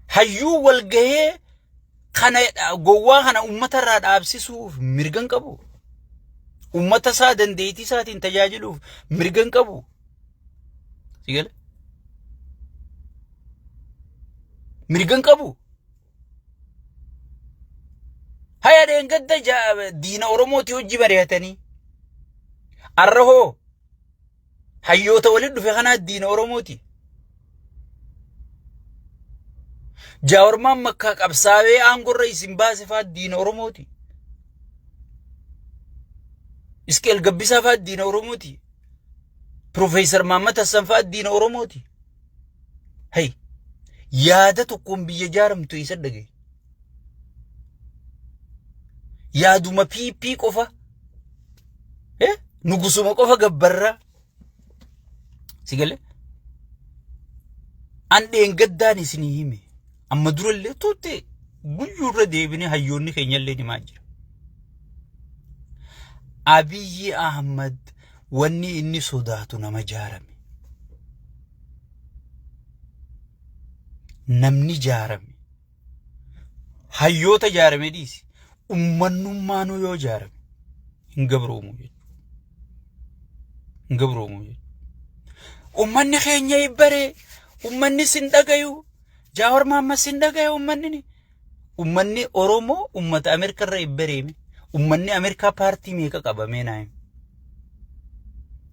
Hayyuu wal gahee kana gowwaa kana uummata irraa dhaabsisuuf mirga hin qabu. Uummata isaa dandeettii isaatiin tajaajiluuf mirga hin qabu. Si gale? Mirga hin qabu. Haya dheengadda diina Oromooti hojii mari'atanii. Arra hoo hayyoota walitti dhufe kanaa diina Oromooti. Jaawarmaan makkaa qabsaawee aangorra isin baase faa diina Oromooti. Isqeel Gabbisaa faa diina Oromooti. Profeesar Mahammad Hassan fa'aa diina Oromooti. Hey, yaada tokkoon biyya ijaaramtu eessa dhagaye? Yaaduma PP qofa. Eh? Nugusuma qofa gabbarraa. Si galee? An dheengaddaan isinii hime. Amma durallee tuutte guyyuurra deebinee hayyoonni keenyallee himaa jira. Abiyyi Ahmad wanni inni sodaatu nama jaarame. Namni jaarame. Hayyoota jaarame dhiisi. Ummannummaanuu yoo jaarame hin gabroomu jechuudha. Hin gabroomu jechuudha. Ummanni keenya ibbaree ummanni sin dhagayu Jaawar Mahammad sin dhagayu ummanni Ummanni Oromoo ummata Ameerikaa irra ibbareeme. Ummanni Ameerikaa paartii meeqa qaba mee naa himi.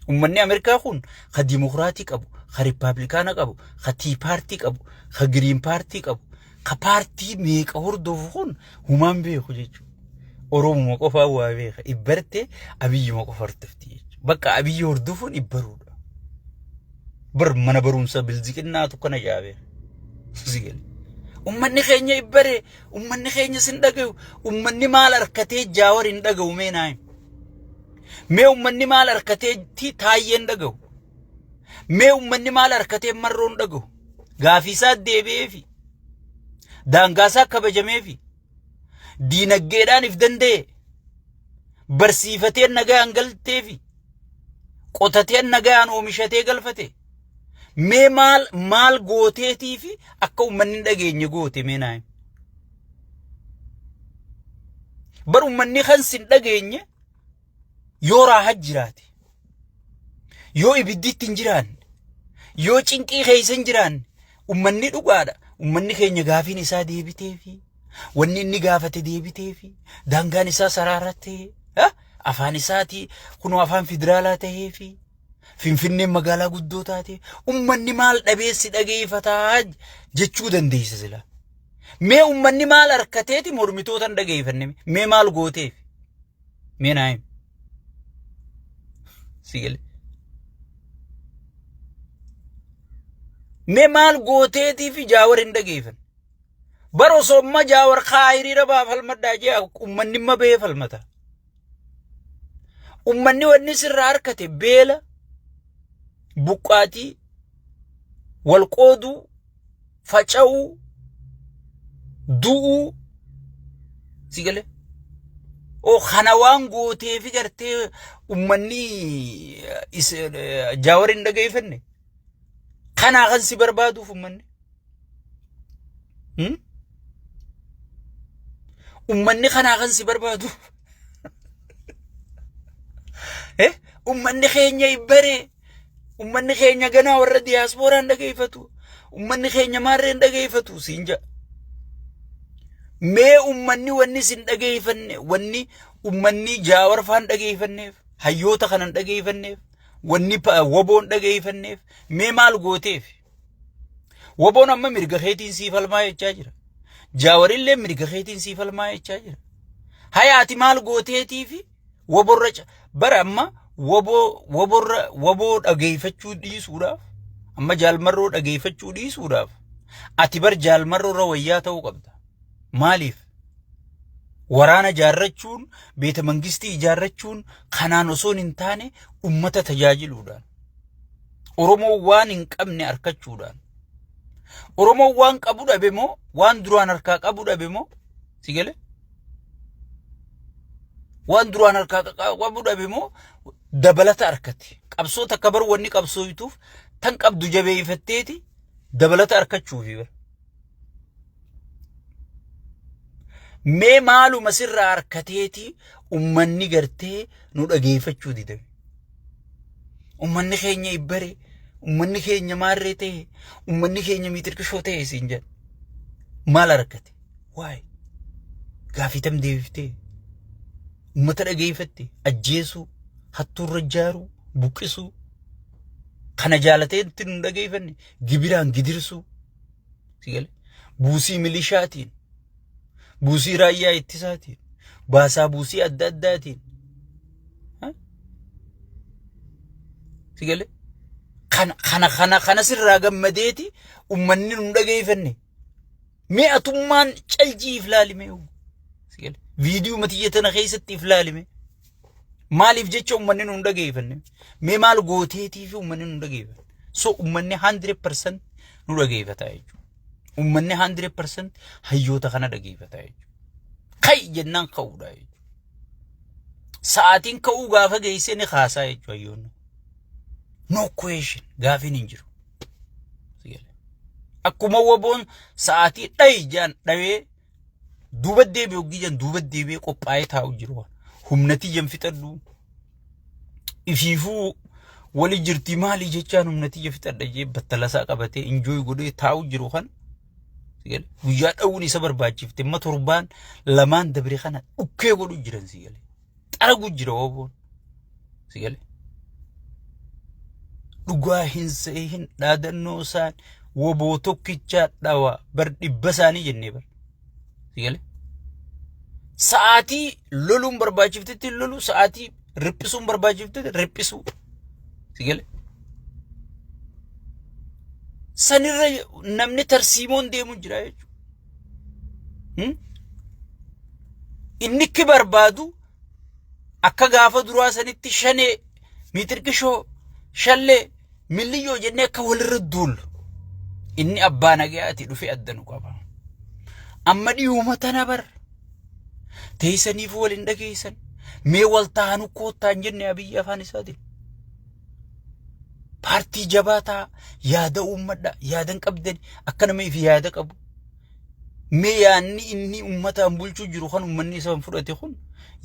Ummanni Ameerikaa kun ka Dimokiraatii qabu, ka Rippaabilikaana qabu, ka Tii paartii qabu, ka Giriin paartii qabu, ka paartii meeqa hordofu kun humaan beeku jechuudha. Oromuma qofaa waa beeka. Ibbarte Abiyyuma qofa hordofti jechuudha. Bakka Abiyyi hordofuun ibbaruudha. Bar mana barumsa bilziqinnaatu kana jaabee. Si gale. Ummanni keenya ibbare, ummanni keenya sin dhagayu, ummanni maal harkatee Jaawar hin dhagayu mee naa himi. Mee ummanni maal harkatee Taayyee hin dhagayu. Mee ummanni maal harkatee Marroo hin dhagayu. Gaafii isaa deebi'eefi. Daangaa isaa kabajameefi. Diinaggeedhaan if danda'e. Barsiifatee nagaan galteefi. Qotatee nagaan oomishatee galfate. Mee maal maal gooteetii fi akka uummanni hin dhageenye goote mee naa himi. Bar uummanni kan sin dhageenye yoo raaha jiraate, yoo ibiddi itti hin jiraanne, yoo cinqii keessa hin jiraanne, uummanni dhugaadha. Uummanni keenya gaafiin isaa deebiteefi, wanni inni gaafate deebiteefi, daangaan isaa saraarattee, afaan isaatii kunoo afaan federaalaa ta'eefi, Finfinneen magaalaa guddoo taate, ummanni maal dhabee si dhageeffataa jechuu dandeessa sila. Mee ummanni maal harkateeti mormitoota hin dhageeffanne? Mee maal gooteef? Mee naa himi. Si gale. Mee maal gooteetii fi Jaawar hin dhageeffanne? Bar osoo amma Jaawar kaa hiriira baa falmadhaa jee ummanni imma bahee falmata. Ummanni wanni sirraa harkate beela, buqqaatii, wal qooduu, faca'uu, du'uu si galee. Oo kana waan gooteefi gartee ummanni Jaawar hin dhageeffanne. Kanaa kan si barbaaduuf ummanni. Ummanni kanaa kan si barbaadu. Eh? Ummanni keenya ibbaree. Ummanni keenya ganaa warra diyaaspooraan dhageeffatu. Ummanni keenya maarreen dhageeffatu siin jedha. Mee ummanni wanni isin dhageeffanne, wanni ummanni Jaawar faan dhageeffanneef, hayyoota kanan dhageeffanneef, wanni waboon dhageeffanneef mee maal gooteef? Waboon amma mirga keetiin sii falmaa jechaa jira. Jaawarillee mirga keetiin sii falmaa jechaa jira. Hayaati maal gooteetii fi waborra bara amma waboo waborra waboo dhageeffachuu dhiisuudhaaf, amma Jaalmarroo dhageeffachuu dhiisuudhaaf, ati bar Jaalmarroorra wayyaa ta'uu qabda. Maaliif? Waraana ijaarrachuun, beeta mangistii ijaarrachuun kanaan osoo hin taane ummata tajaajiluudhaan. Oromoo waan hin qabne arkachuudhaan. Oromoo waan qabu dhabe moo, waan duraan harkaa qabu dhabe moo, si galee? Waan duraan harkaa qabu dhabe moo dabalata arkate? Qabsoo takka bar wanni qabsooytuuf tan qabdu jabeeffatteeti dabalata arkachuufi bar. Mee maaluma sirraa harkateeti ummanni gartee nu dhageeffachuu didame? Ummanni keenya ibbare, ummanni keenya maarree ta'e, ummanni keenya miitirqishoo ta'e siin jedha. Maal harkate? Waay. Gaafii tam deebiftee? Ummata dhageeffatte ajjeesuu, hattuurra ijaaruu, buqqisuu. Kana jaalatee itti nu dhageeffanne gibiraan gidirsuu. Si galee? Buusii milishaatiin, buusii raayyaa ittisaatiin, baasaa buusii adda addaatiin. Si galee? Kana kana kana kana sirraa gammadeeti ummanni nu dhageeffanne. Mee atummaan caljii if laali mee. Si galee? Viidiyoo matiyya tana keessatti if laali mee. Maaliif jecha ummanni nu hin dhageeffanne? Mee maal gooteetii fi ummanni nu hin dhageeffanne? So ummanni 100% nu dhageeffata jechuudha. Ummanni 100% hayyoota kana dhageeffata jechuudha. Ka'i jennaan ka'uudha jechuudha. Sa'aatiin ka'uu gaafa geessee ni kaasaa jechuudha hayyoonni. No question, gaafiin hin jiru. Akkuma waboon sa'aatii dhayi jaan dhawee duuba deebi'e hoggii jan duuba deebi'ee qophaa'ee taa'u jiru. Humna tiyyan fixadhu. Ifiifuu wali jirti maali jechaan humna tiyya fixadha jee battalasaa qabatee enjoy godhee taa'u jiru kana. Guyyaa dha'uun isa barbaachifte amma torbaan lamaan dabre kana dhukkee godhu jiran si galee. Xaragu jira waboon. Si galee. Dhugaa hin seehin dhaadannoo isaan woboo tokkichaa dhawa bar dhibba isaanii jennee bar. Si galee. Sa'aatii loluun barbaachiftetti lolu, sa'aatii riphisuun barbaachiftetti riphisuu. Si galee. Sanirra namni tarsiimoon deemu jira jechuudha. Inni ikki barbaadu akka gaafa duraa sanitti shanee miixirqishoo shallee milliyyoo jennee akka walirra duullu. Inni abbaa nagayaati dhufee adda nu qaba. Amma dhiyuuma tana bar. Teessaniif wal hin dhageessan. Mee wal taanu koottaa hin jenne Abiyyi afaan isaatiin. Paartii jabaa ta'a yaada uummadha yaada hin qabdan akka nama ifi yaada qabu. Mee yaadni inni uummataan bulchuu jiru kan uummanni isaan fudhate kun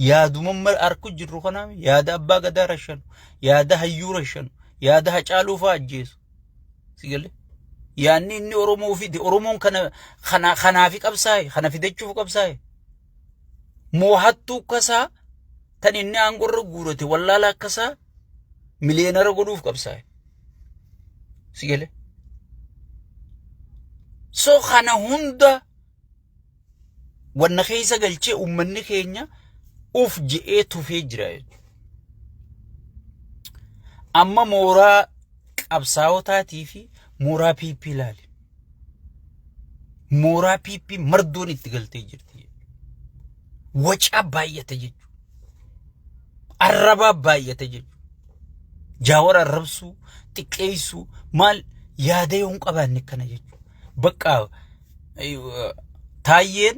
yaaduma amma harku jirru kanaa yaada abbaa gadaa rashanu yaada hayyuu rashanu yaada hacaaluu fa'aa ajjeesu. Si galee? Yaadni inni Oromoo fide Oromoon kana kana kanaafi qabsaa'e kana fidachuuf qabsaa'e. Moohattuu akkasaa tan inni aangorra guurate wallaala akkasaa miliyeenara godhuuf qabsaa'e. Si galee? So kana hunda wanna keessa galchee uummanni keenya uf je'ee tufee jira jechuudha. Amma mooraa qabsaa'otaatii fi mooraa PP ilaali. Mooraa PP mardoon itti galtee jirti. Wacaa baay'ata jechuudha. Arrabaa baay'ata jechuudha. Jaawar arrabsuu, xiqqeessuu maal yaada yoo hin qabaanne kana jechuudha. Bakka taayyeen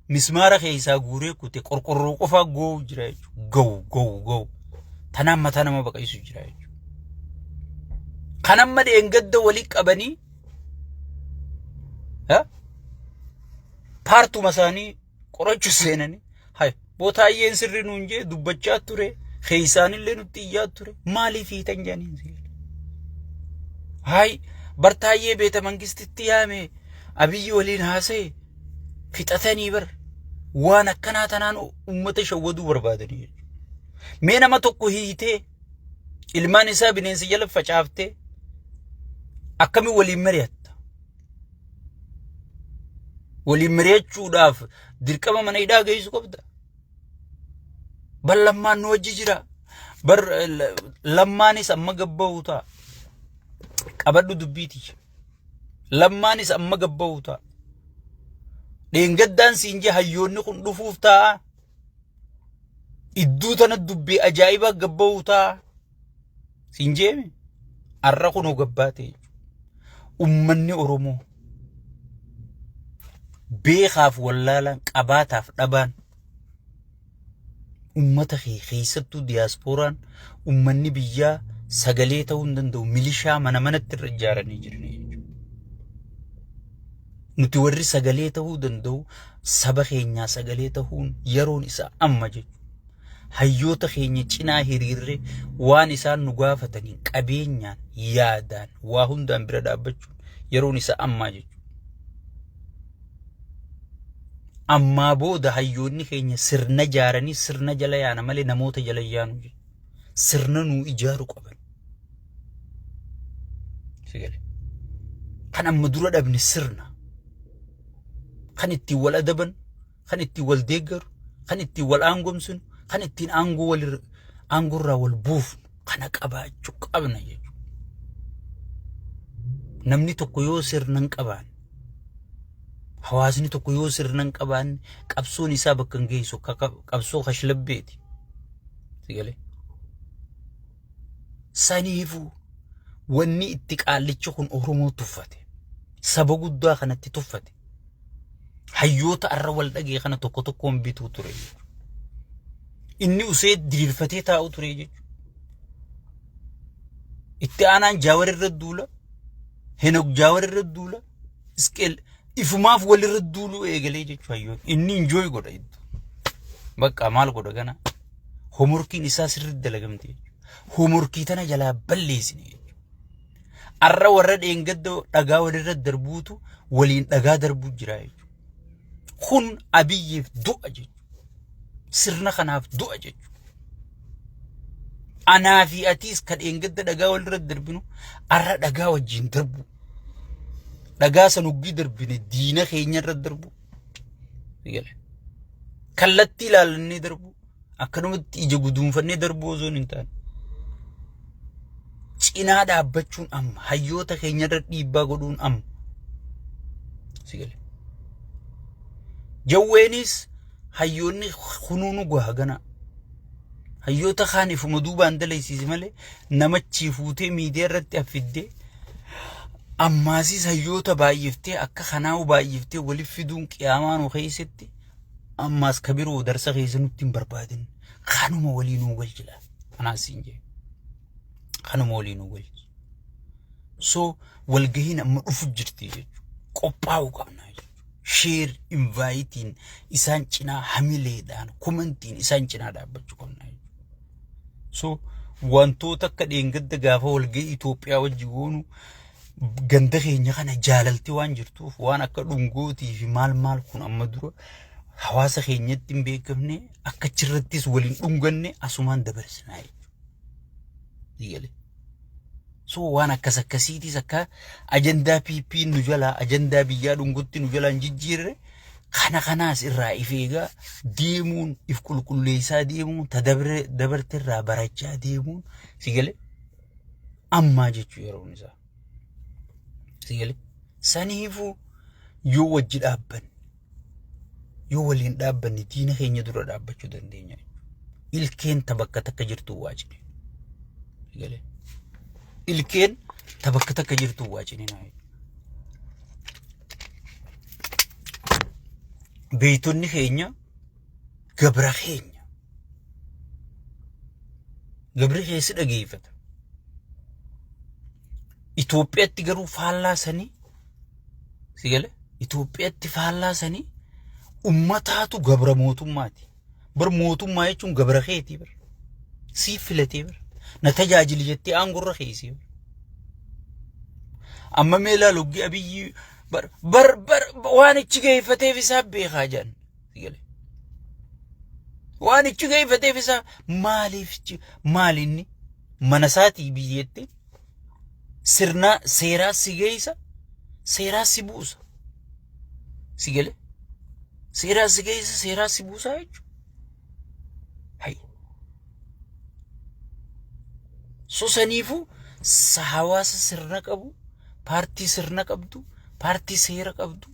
mismaara keessaa guuree kute qorqorroo qofaa goowu jira jechuudha. Gawu gawu gawu. Tanaan mataa nama baqaysu jira jechuudha. Kan amma dheengadda walii qabanii paartuma isaanii qorachuu seenanii hay bootaayyeen sirri nuun jee dubbachaa ture keessaanillee nutti iyyaa ture maaliif hiitan jedhaniin si hay bartaayyee beeta mangistitti yaame Abiyyi waliin haasa'e fixatanii bar waan akkanaa tanaan uummata shawwaduu barbaadanii jechuudha. Mee nama tokko hiitee ilmaan isaa bineensa jala facaaftee akkamiin waliin mari'atta? Waliin mari'achuudhaaf dirqama mana hidhaa geessu qabda. Bar lammaan nu wajji jira. Bar lammaanis amma gabba'u ta'a. Qabadhu dubbiiti. Lammaanis amma gabba'u ta'a. Dheengaddaan siin jee hayyoonni kun dhufuuf ta'a. Idduu tana dubbii ajaa'ibaa gabba'u ta'a. Siin jeeme har'a kunoo gabbaa ta'e. Ummanni Oromoo beekaaf wallaalaan qabaataaf dhabaan ummata kee keessattuu diyaaspooraan ummanni biyyaa sagalee ta'uu hin danda'u milishaa mana manatti irra ijaaranii jiran jechuudha. Nuti warri sagalee ta'uu danda'u saba keenyaa sagalee ta'uun yeroon isaa amma jechuudha. Hayyoota keenya cinaa hiriirree waan isaan nu gaafataniin qabeenyaan, yaadaan, waa hundaan bira dhaabbachuun yeroon isaa ammaa jechuudha. Ammaa booda hayyoonni keenya sirna ijaaranii sirna jala yaana malee namoota jala hin yaanu jechuudha. Sirna nuu ijaaru qaban. Si galee? Kan amma dura dhabne sirna. Kan ittiin wal adaban, kan ittiin wal deeggaru, kan ittiin wal aangomsinu, kan ittiin aangoo wal aangorraa wal buufnu kana qabaachuu qabna jechuudha. Namni tokko yoo sirna hin qabaanne, hawaasni tokko yoo sirna hin qabaanne qabsoon isaa bakka hin geessu akka qabsoo kashlabbeeti. Si galee? Saniifuu wanni itti qaallichi kun Oromoo tuffate, saba guddaa kanatti tuffate, hayyoota arra wal dhagee kana tokko tokkoon bituu ture jechuudha. Inni usee diriirfatee taa'u ture jechuudha. Itti aanaan Jaawar irra duula, Henok Jaawar irra duula, Isqeel ifumaaf walirra duuluu eegalee jechuudha hayyoon. Inni enjoy godha iddoo. Bakka maal godha gana? Homorkiin isaa sirriitti dalagamte jechuudha. Homorkii tana jalaa balleessine jechuudha. Arra warra dheengadda dhagaa walirra darbuutu waliin dhagaa darbuu jira jechuudha. Kun Abiyyiif du'a jechuudha. Sirna kanaaf du'a jechuudha. Anaa fi atiis ka dheengadda dhagaa walirra darbinu arra dhagaa wajjin darbu. Dhagaa san hoggii darbine diina keenya irra darbu. Kallattii ilaalannee darbu. Akkanumatti ija guduunfannee darbuu osoo hin taane. Cinaa dhaabbachuun amma hayyoota keenyarra dhiibbaa godhuun amma. Si gale. Jawweenis hayyoonni kunuunu gaha gana. Hayyoota kaan ifuma duubaan dalaysiisi malee namachii fuutee miidiyaa irratti affiddee ammaasis hayyoota baay'iftee akka kanaa'u baay'iftee waliif fiduun qiyaamaa nu keessatti ammaas ka biroo darsa keessa nutti hin barbaadin. Kanuma walii nuu galchila. Kanaas siin jee. Kanuma walii nuu galchi. So walgahiin amma dhufu jirti jechuudha. Qophaa'uu qabna jechuudha. Share inviteiin isaan cinaa hamileedhaan commentiin isaan cinaa dhaabbachuu qabna jechuudha. So wantoota akka dheengadda gaafa walgahii Itoophiyaa wajji goonu ganda keenya kana jaalalti waan jirtuuf waan akka dhungootii fi maal maal kun amma dura hawaasa keenyatti hin beekamne akka achirrattis waliin dhunganne asumaan dabarsinaa jechuudha. So waan akkas akkasiitis akka ajandaa PP nu jalaa ajandaa biyyaa dhungutti nu jalaa hin jijjiirre kana kanaas irraa if eegaa deemuun if qulqulleessaa deemuun ta dabarte irraa barachaa deemuun si galee ammaa jechuu yeroon isaa. Si galee saniifuu yoo wajji dhaabbanne yoo waliin dhaabbanne diina keenya dura dhaabbachuu dandeenya. Ilkeen ta bakka takka jirtu waa cine. Si galee ilkeen ta bakka takka jirtu waa cine. Beeytonni keenya gabra keenya. Gabri keessi dhageeffata. Itoophiyaatti garuu faallaa sanii si gale Itoophiyaatti faallaa sanii ummataatu gabra mootummaati. Bar mootummaa jechuun gabra keetii bar. Siif filatee bar. Na tajaajili jettee aangorra keessee bar. Amma mee ilaali hoggi Abiyyi bar bar bar waan ichi geeffateef isaa beekaa jedhan. Si gale. Waan ichi geeffateef isaa maaliif maal inni mana isaatii biyyeetti sirna seeraa si geessa seeraa si buusa. Si gale. Seeraa si geessa seeraa si buusaa jechuudha. Hay. So saniifuu hawaasa sirna qabu, paartii sirna qabdu, paartii seera qabdu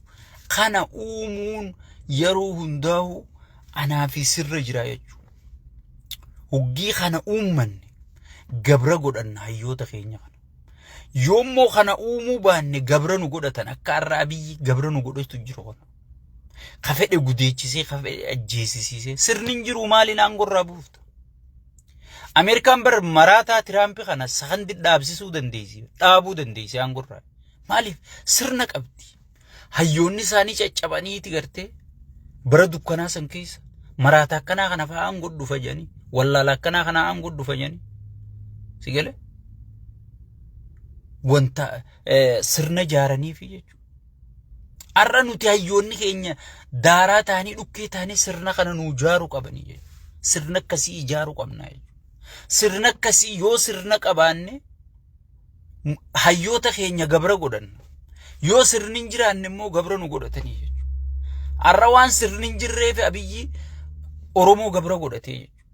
kana uumuun yeroo hundaa'u anaa fi sirra jira jechuudha. Hoggii kana uummanne gabra godhanna hayyoota keenya kana. Yoommoo kana uumuu baanne gabra nu godhatan akka har'a Abiyyi gabra nu godhatu jiru kana. Ka fedhe gudeechisee ka fedhe ajjeesisiisee sirni hin jiru maaliin aangoo irraa buufta. Ameerikaan bar maraataa Tiraampi kana sakandi dhaabsisuu dandeessi dhaabuu dandeessi aangoo irraa. Maaliif sirna qabdi. Hayyoonni isaanii caccabaniiti gartee bara dukkanaa san keessa maraataa akkanaa kana fa'aa aangoo dhufa jedhanii wallaala akkanaa kana aangoo dhufa jedhanii si galee wanta sirna ijaaraniifi jechuudha. Har'a nuti hayyoonni keenya daaraa ta'anii dhukkee ta'anii sirna kana nuu ijaaruu qabanii jechuudha. Sirna akkasii ijaaruu qabna jechuudha. Sirna akkasii yoo sirna qabaanne hayyoota keenya gabra godhanna. Yoo sirni hin jiraanne immoo gabra nu godhatanii jechuudha. Har'a waan sirni hin jirreef Abiyyi Oromoo gabra godhatee jechuudha.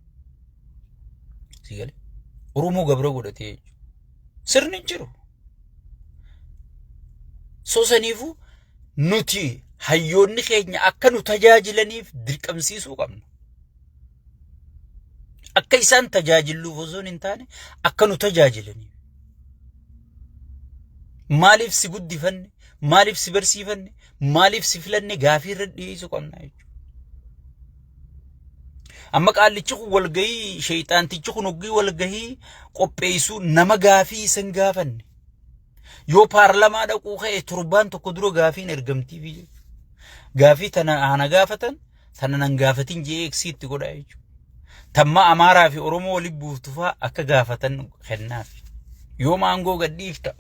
Si galee? Oromoo gabra godhatee jechuudha. Sirni hin jiru. So saniifuu nuti hayyoonni keenya akka nu tajaajilaniif dirqamsiisuu qabna. Akka isaan tajaajilluuf osoo hin taane akka nu tajaajilaniif. Maaliif si guddifanne? Maaliif si barsiifanne? Maaliif si filanne? Gaafii irra dhiyeessuu qabna jechuudha. Amma qaallichi kun walgahii sheeyxaantichi kun hoggii walgahii qopheessuu nama gaafii isan gaafanne. Yoo paarlamaa dhaquu ka'e torbaan tokko dura gaafiin ergamtiifi jechuudha. Gaafii tana ana gaafatan tana nan gaafatin jee eegsiitti godha jechuudha. Tamma Amaaraa fi Oromoo walitti buuftu fa'aa akka gaafatan kennaaf. Yoo maangoo gadhiifta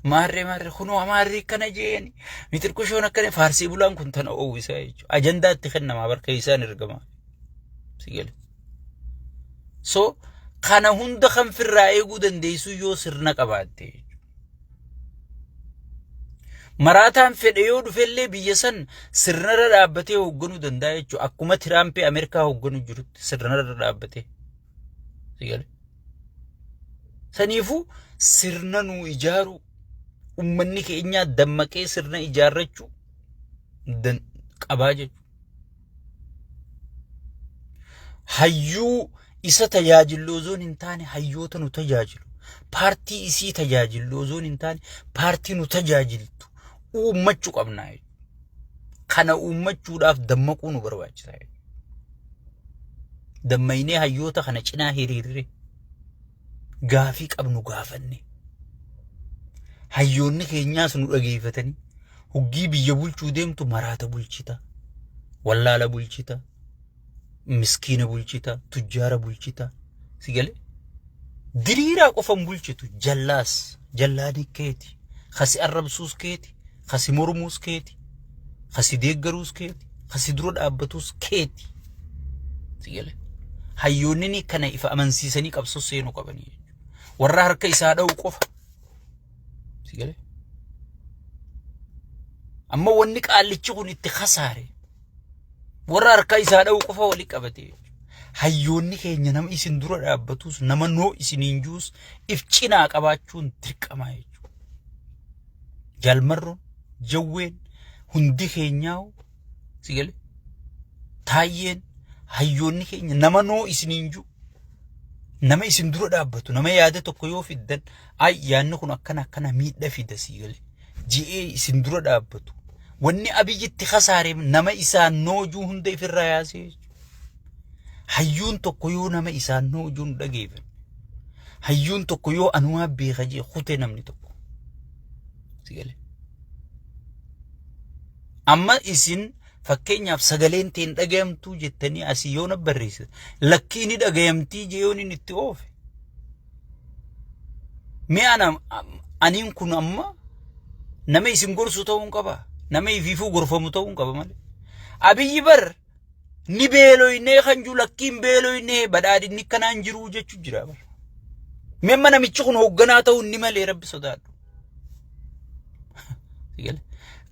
maarree maarree kunoo Amaarri akkana jeeni mixirqushoon akkana faarsii bulaan kun tana oowwisaa jechuudha. Ajandaa itti kennamaa barka isaan ergamaa. Si gale. So kana hunda kan firraa eeguu dandeessu yoo sirna qabaatte jechuudha. Maraataan fedhe yoo dhufellee biyya san sirnarra dhaabbatee hoogganuu danda'a jechuudha. Akkuma Tiraampii Ameerikaa hoogganu jirutti sirnarra dhaabbatee. Si gale. Saniifuu sirna nuu ijaaruu ummanni keenyaa dammaqee sirna ijaarrachuu qabaa jechuudha. Hayyuu isa tajaajillu osoo hin taane hayyoota nu tajaajilu. Paartii isii tajaajillu osoo hin taane paartii nu tajaajiltu uummachuu qabna jechuudha. Kana uummachuudhaaf dammaquu nu barbaachisa jechuudha. Dammaynee hayyoota kana cinaa hiriirre gaafii qabnu gaafanne. Hayyoonni keenyaas nu dhageeffatanii huggii biyya bulchuu deemtu maraata bulchita, wallaala bulchita, miskiina bulchita, tujjaara bulchita. Si galee? Diriiraa qofan bulchitu jallaas jallaani keeti. Kasi arrabsuus keeti, kasi mormuus keeti, kasi deeggaruus keeti, kasi dura dhaabbatus keeti. Si galee? Hayyoonni kana ifa amansiisanii qabsoo seenuu qabanii jechuudha. Warra harka isaa dha'u qofa. Si galee? Amma wanni qaallichi kun itti kasaare warra harka isaa dha'u qofa wali qabate jechuudha. Hayyoonni keenya nama isin dura dhaabbatus nama noo isiniin juus if cinaa qabaachuun dirqamaa jechuudha. Jaalmarroon, jawween, hundi keenyaa si galee taayyeen hayyoonni keenya nama noo isiniin juu nama isin dura dhaabbatu nama yaada tokko yoo fiddan ay yaadni kun akkana akkana miidha fida sii galee ji'ee isin dura dhaabbatu wanni abiyyitti kasaare nama isaan noojuu hunda ifirraa yaasee jechuudha. Hayyuun tokko yoo nama isaan noojuu hin dhageeffanne hayyuun tokko yoo anumaa beeka jee kute namni tokko si galee. Amma isin fakkeenyaaf sagaleen teen dhagayamtuu jettanii asii yoo na barreessita lakkii ni dhagayamtii jee yoon inni itti oofe. Mee ana aniin kun amma nama isin gorsu ta'uu hin qaba. Nama ifiifuu gorfamu ta'uu hin qaba malee. Abiyyi bar ni beeloynee kan jiru lakkiin beeloynee badhaadhinni kanaan jiruu jechuu jira bar. Mee amma namichi kun hoogganaa ta'uu inni malee rabbi sodaadhu.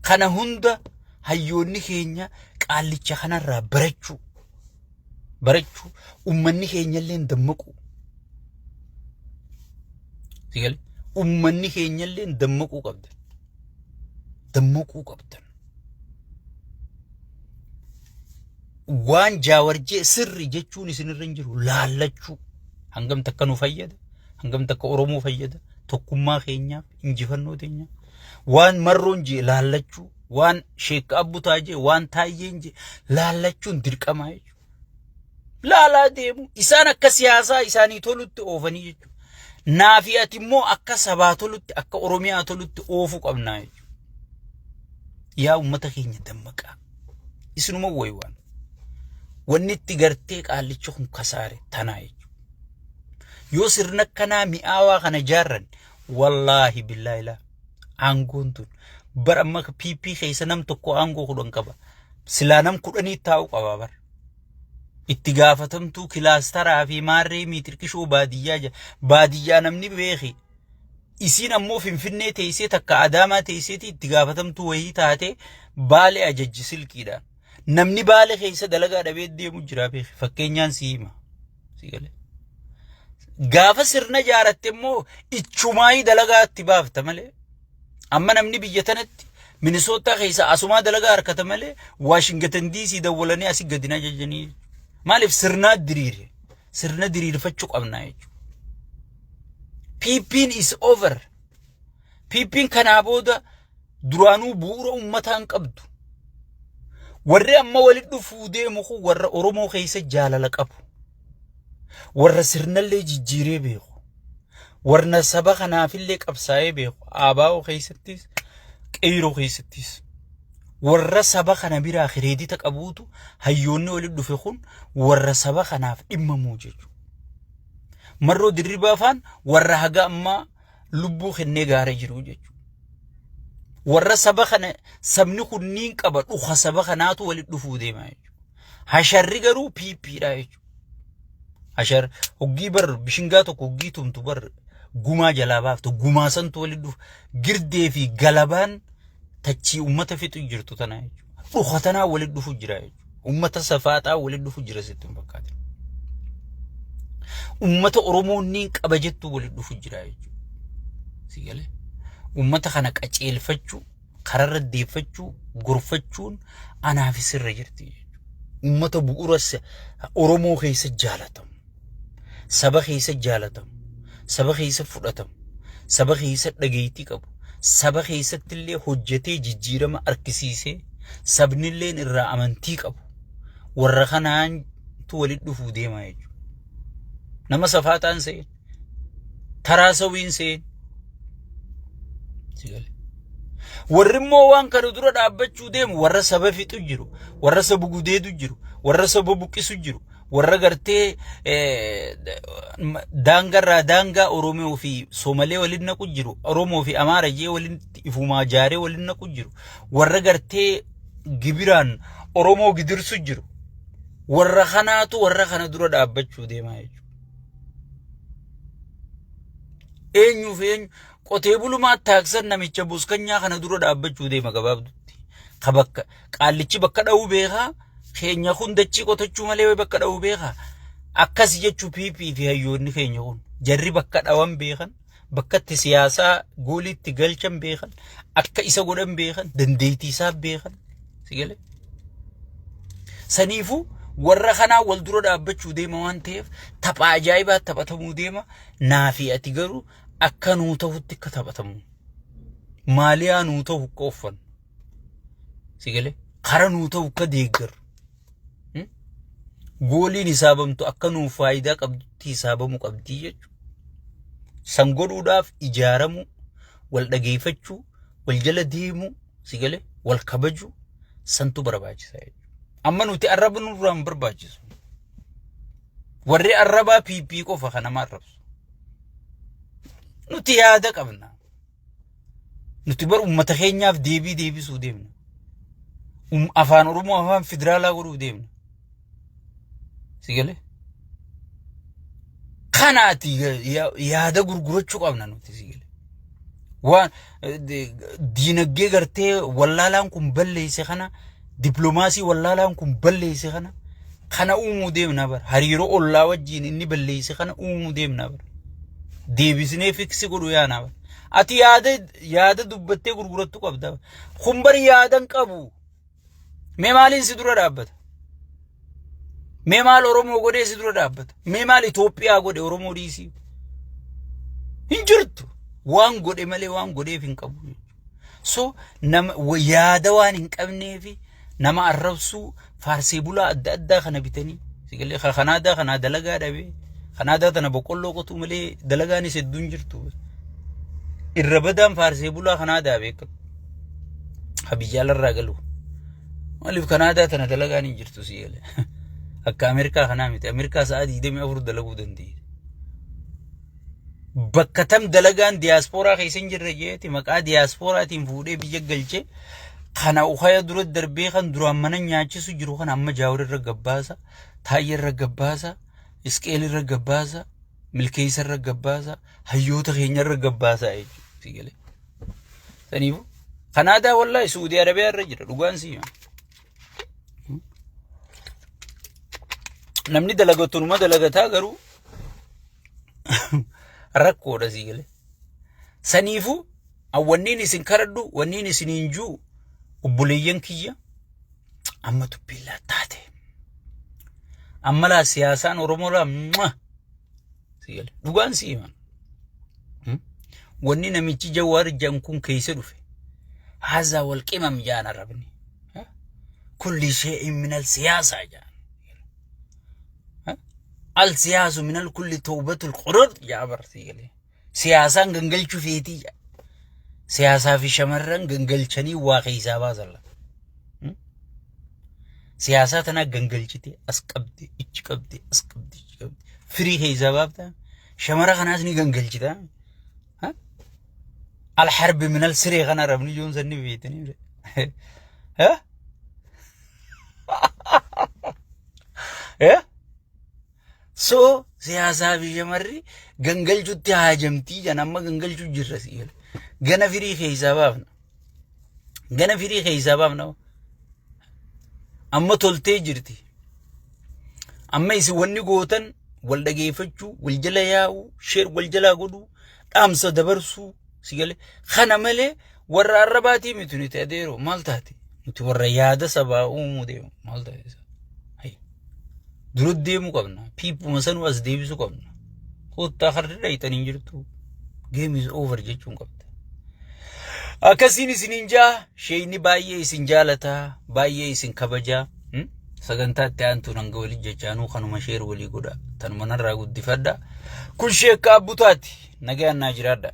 Kana hunda hayyoonni keenya qaallicha kanarraa barachuu barachuu ummanni keenya illee dammaquu. Ummanni keenya illee dammaquu qabdan. Dammaquu qabdan. Waan jaawar jee sirri jechuun isinirra hin jiru laallachuu hangam takka nu fayyada hangam takka Oromoo fayyada tokkummaa keenyaaf injifannoo teenyaaf waan marroon jee laallachuu waan sheekka abbutaa jee waan taayyeen jee laallachuun dirqamaa jechuudha. Laalaa deemu isaan akka siyaasaa isaanii tolutti oofanii jechuudha. Naafi ati immoo akka sabaa tolutti akka Oromiyaa tolutti oofuu qabnaa jechuudha. Yaa uummata keenya dammaqaa. Isinuma wayiwaan. Wanni itti gartee qaallichi kun kasaare tanaa jechuudha. Yoo sirna akkanaa mi'aawaa kana jaarran wallaahi billaahi laa aangoon tun bara amma PP keessa nam tokko aangoo 10 qaba. Silaa nam 10 taa'uu qaba bara. Itti gaafatamtuu kilaastaraa fi maarree miitirkishoo baadiyyaa jira. Baadiyyaa namni beeki. Isiin ammoo Finfinnee teessee takka Adaamaa teesseeti itti gaafatamtuu wayii taatee Baale ajajji silkiidhaan. Namni Baale keessa dalagaa dhabee deemu jira beeki. Fakkeenyaan si hima. Si galee. Gaafa sirna jaaratte immoo ichumaayii dalagaa itti baafta malee. Amma namni biyya tanatti Minisootaa keessa asumaa dalagaa harkata malee Waashingatan DC dawwalanii asii gadi na ajajanii. Maaliif sirnaa diriire? Sirna diriirfachuu qabna jechuudha. PP'n is over. PP'n kanaa booda duraanuu bu'uura uummataa hin qabdu. Warri amma walitti dhufuu deemu kun warra Oromoo keessa jaalala qabu. Warra sirnallee jijjiiree beeku. Warra saba kanaafillee qabsaa'ee beeku. ABO keessattis qeyroo keessattis. Warra saba kana biraa kireedita qabuutu hayyoonni walitti dhufe kun warra saba kanaaf dhimmamuu jechuudha. Marroo Dirribaa faan warra haga ammaa lubbuu kennee gaara jiru jechuudha. Warra saba kana sabni kunniin qaba dhuka saba kanaatu walitti dhufuu deema jechuudha. Hasharri garuu PP dha jechuudha. Hashar hoggii bar bishingaa tokko hoggii tumtu bar gumaa jalaa baaftu gumaa santu walitti dhufu girdee fi galabaan tachii uummata fixu jirtu tana jechuudha. Dhuka tanaa walitti dhufu jira jechuudha. Uummata safaaxaa walitti dhufu jira sitti hin fakkaatin. Ummata Oromoo niin qaba jettu walitti dhufu jira jechuudha. Si galee? Ummata kana qaceelfachuu, kararra deeffachuu, gorfachuun anaaf sirra jirti jechuudha. Ummata bu'uura Oromoo keessa jaalatamu, saba keessa jaalatamu, saba keessa fudhatamu, saba keessa dhageettii qabu, saba keessatti illee hojjetee jijjiirama argisiisee sabnilleen irraa amantii qabu warra kanaantu walitti dhufuu deema jechuudha. Nama safaataan seen, taraa sawiin seen. Si galee? Warri immoo waan kana dura dhaabbachuu deemu warra saba fixu jiru, warra saba gudeedu jiru, warra saba buqqisu jiru, warra gartee daangarraa daangaa Oromoo fi Soomalee waliin naqu jiru, Oromoo fi Amaara jee waliin ifumaa jaaree waliin naqu jiru, warra gartee gibiraan Oromoo gidirsu jiru. Warra kanaatu warra kana dura dhaabbachuu deemaa jechuudha. Eenyuuf eenyu qotee bulumaa taaksan namicha buskanyaa kana dura dhaabbachuu deema gabaabdutti. Ka bakka qaallichi bakka dha'uu beekaa keenya kun dachii qotachuu malee bakka dha'uu beekaa. Akkas jechuu PP fi hayyoonni keenya kun jarri bakka dhawan beekan, bakka itti siyaasaa gooliitti galchan beekan, akka isa godhan beekan, dandeettii isaa beekan. Si galee? Saniifuu warra kanaa wal dura dhaabbachuu deema waan ta'eef tapha ajaa'ibaa taphatamuu deema. Naa fi ati garuu akka nuu ta'utti akka taphatamu. Maaliyaa nuu ta'u akka uffannu. Si galee? Kara nuu ta'u akka deeggarru. Gooliin hisaabamtu akka nuuf faayidaa qabdutti hisaabamuu qabdii jechuudha. San godhuudhaaf ijaaramuu, wal dhageeffachuu, wal jala deemuu, si galee, wal kabajuu santu barbaachisa jechuudha. Amma nuti arraba nurraa hin barbaachisu. Warri arrabaa PP qofa kan nama arrabsu. Nuti yaada qabna. Nuti bar uummata keenyaaf deebii deebisuu deemna. Afaan Oromoo afaan federaalaa godhuuf deemna. Si galee? Kanaati yaada gurgurachuu qabna nuti, si galee. Waan diinagdee gartee wallaalaan kun balleesse kana, dippiloomaasii wallaalaan kun balleesse kana uumuu deemna bara. Hariiroo ollaa wajjin inni balleesse kana uumuu deemna bara. Deebisnee fix godhu yaana bara. Ati yaada dubbattee gurgurattu qabda. Kun bari yaada hin qabu. Mee maaliin si dura dhaabbata? Mee maal Oromoo godhee si dura dhaabbata? Mee maal Itoophiyaa godhe, Oromoo dhiisii? Hin jirtu. Waan godhe malee waan godheef hin qabu. So nama yaada waan hin qabneefi nama arrabsuu, faarsee bulaa adda addaa kana bitanii, sigalee kanaadaa kanaa dalagaa dhabee, kanaadaa tana boqqolloo qotuu malee dalagaanis hedduun jirtu. Irra badaan faarsee bulaa kanaadaa beekamu. Ha biyya alarraa galu. Maaliif kanaadaa tana dalagaan hin jirtu, si galee? Akka Ameerikaa kanaa miti. Ameerikaa sa'a 24 dalaguu dandeenya. Bakka tam dalagaan diyaaspooraa keessa hin jirre jeeti maqaa diyaasporaatiin fuudhee biyya galchee kana ukaya dura darbee kan duraan mana nyaachisu jiru kana amma Jaawar irra gabbaasa, Taayyee irra gabbaasa, Isqeel irra gabbaasa, Milkeessa irra gabbaasa, hayyoota keenya irra gabbaasa jechuudha. Si galee? Saniifuu Kanaadaa, wallaahi, Suudii Arabiyaa irra jira, dhugaan si hima. Namni dalagatu numa dalagataa, garuu rakkoodha, si galee. Saniifuu wanniin isin kadhadhu, wanniin isiniin jiru, obboleeyyan kiyya, amma dubbiin taate. Amma laa siyaasaan Oromoo laa mwah! Si galee? Dhugaan si hima. Wanni namichi Jawaar jedhan kun keessa dhufe. Haazaa wal qimam jaan arabni. Kulli shay'in min al siyaasaa jaan. Al siyaasu min al kulli tawbatul qurur jaa bar, si galee. Siyaasaan gangalchuu feetii jaa. Siyaasaa fi shamarran gangalchanii waa keessaa baasan lafa. Siyaasaa tanaa gangalchitee as qabde, ichi qabde, as qabde, ichi qabde. Firii keessaa baaftaa. Shamara kanaas ni gangalchitaa. Alharbi minal siree kana arabni joon sanni beektanii. Ha? Eh? So siyaasaa fi shamarri gangalchutti haajamtii jan, amma gangalchuu jirra, si gala. Gana firii keessaa baafna. Gana firii keessaa baafna. Amma toltee jirti. Amma isin wanni gootan Wal dhageeffachuu, wal jala yaa'uu, share wal jalaa godhuu, dhaamsa dabarsuu si galee. Kana malee warra arrabaatii miti nuti adeeroo maal taate? Nuti warra yaada sabaa uumuu deemu maal taate? Dura deemuu qabna. Piippuma sanuu as deebisuu qabna. Kottaa harri dhayitanii hin jirtu. Game is over jechuun qabda. Akkasiin isiniin jaa sheeyni baay'ee isin jaalataa, baay'ee isin kabajaa. Sagantaa itti aantuun hanga walii jechaanuu kanuma share walii godha. Tanuma narraa guddifadha. Kun sheekka abbutaati. Nagaan naa jiraadha.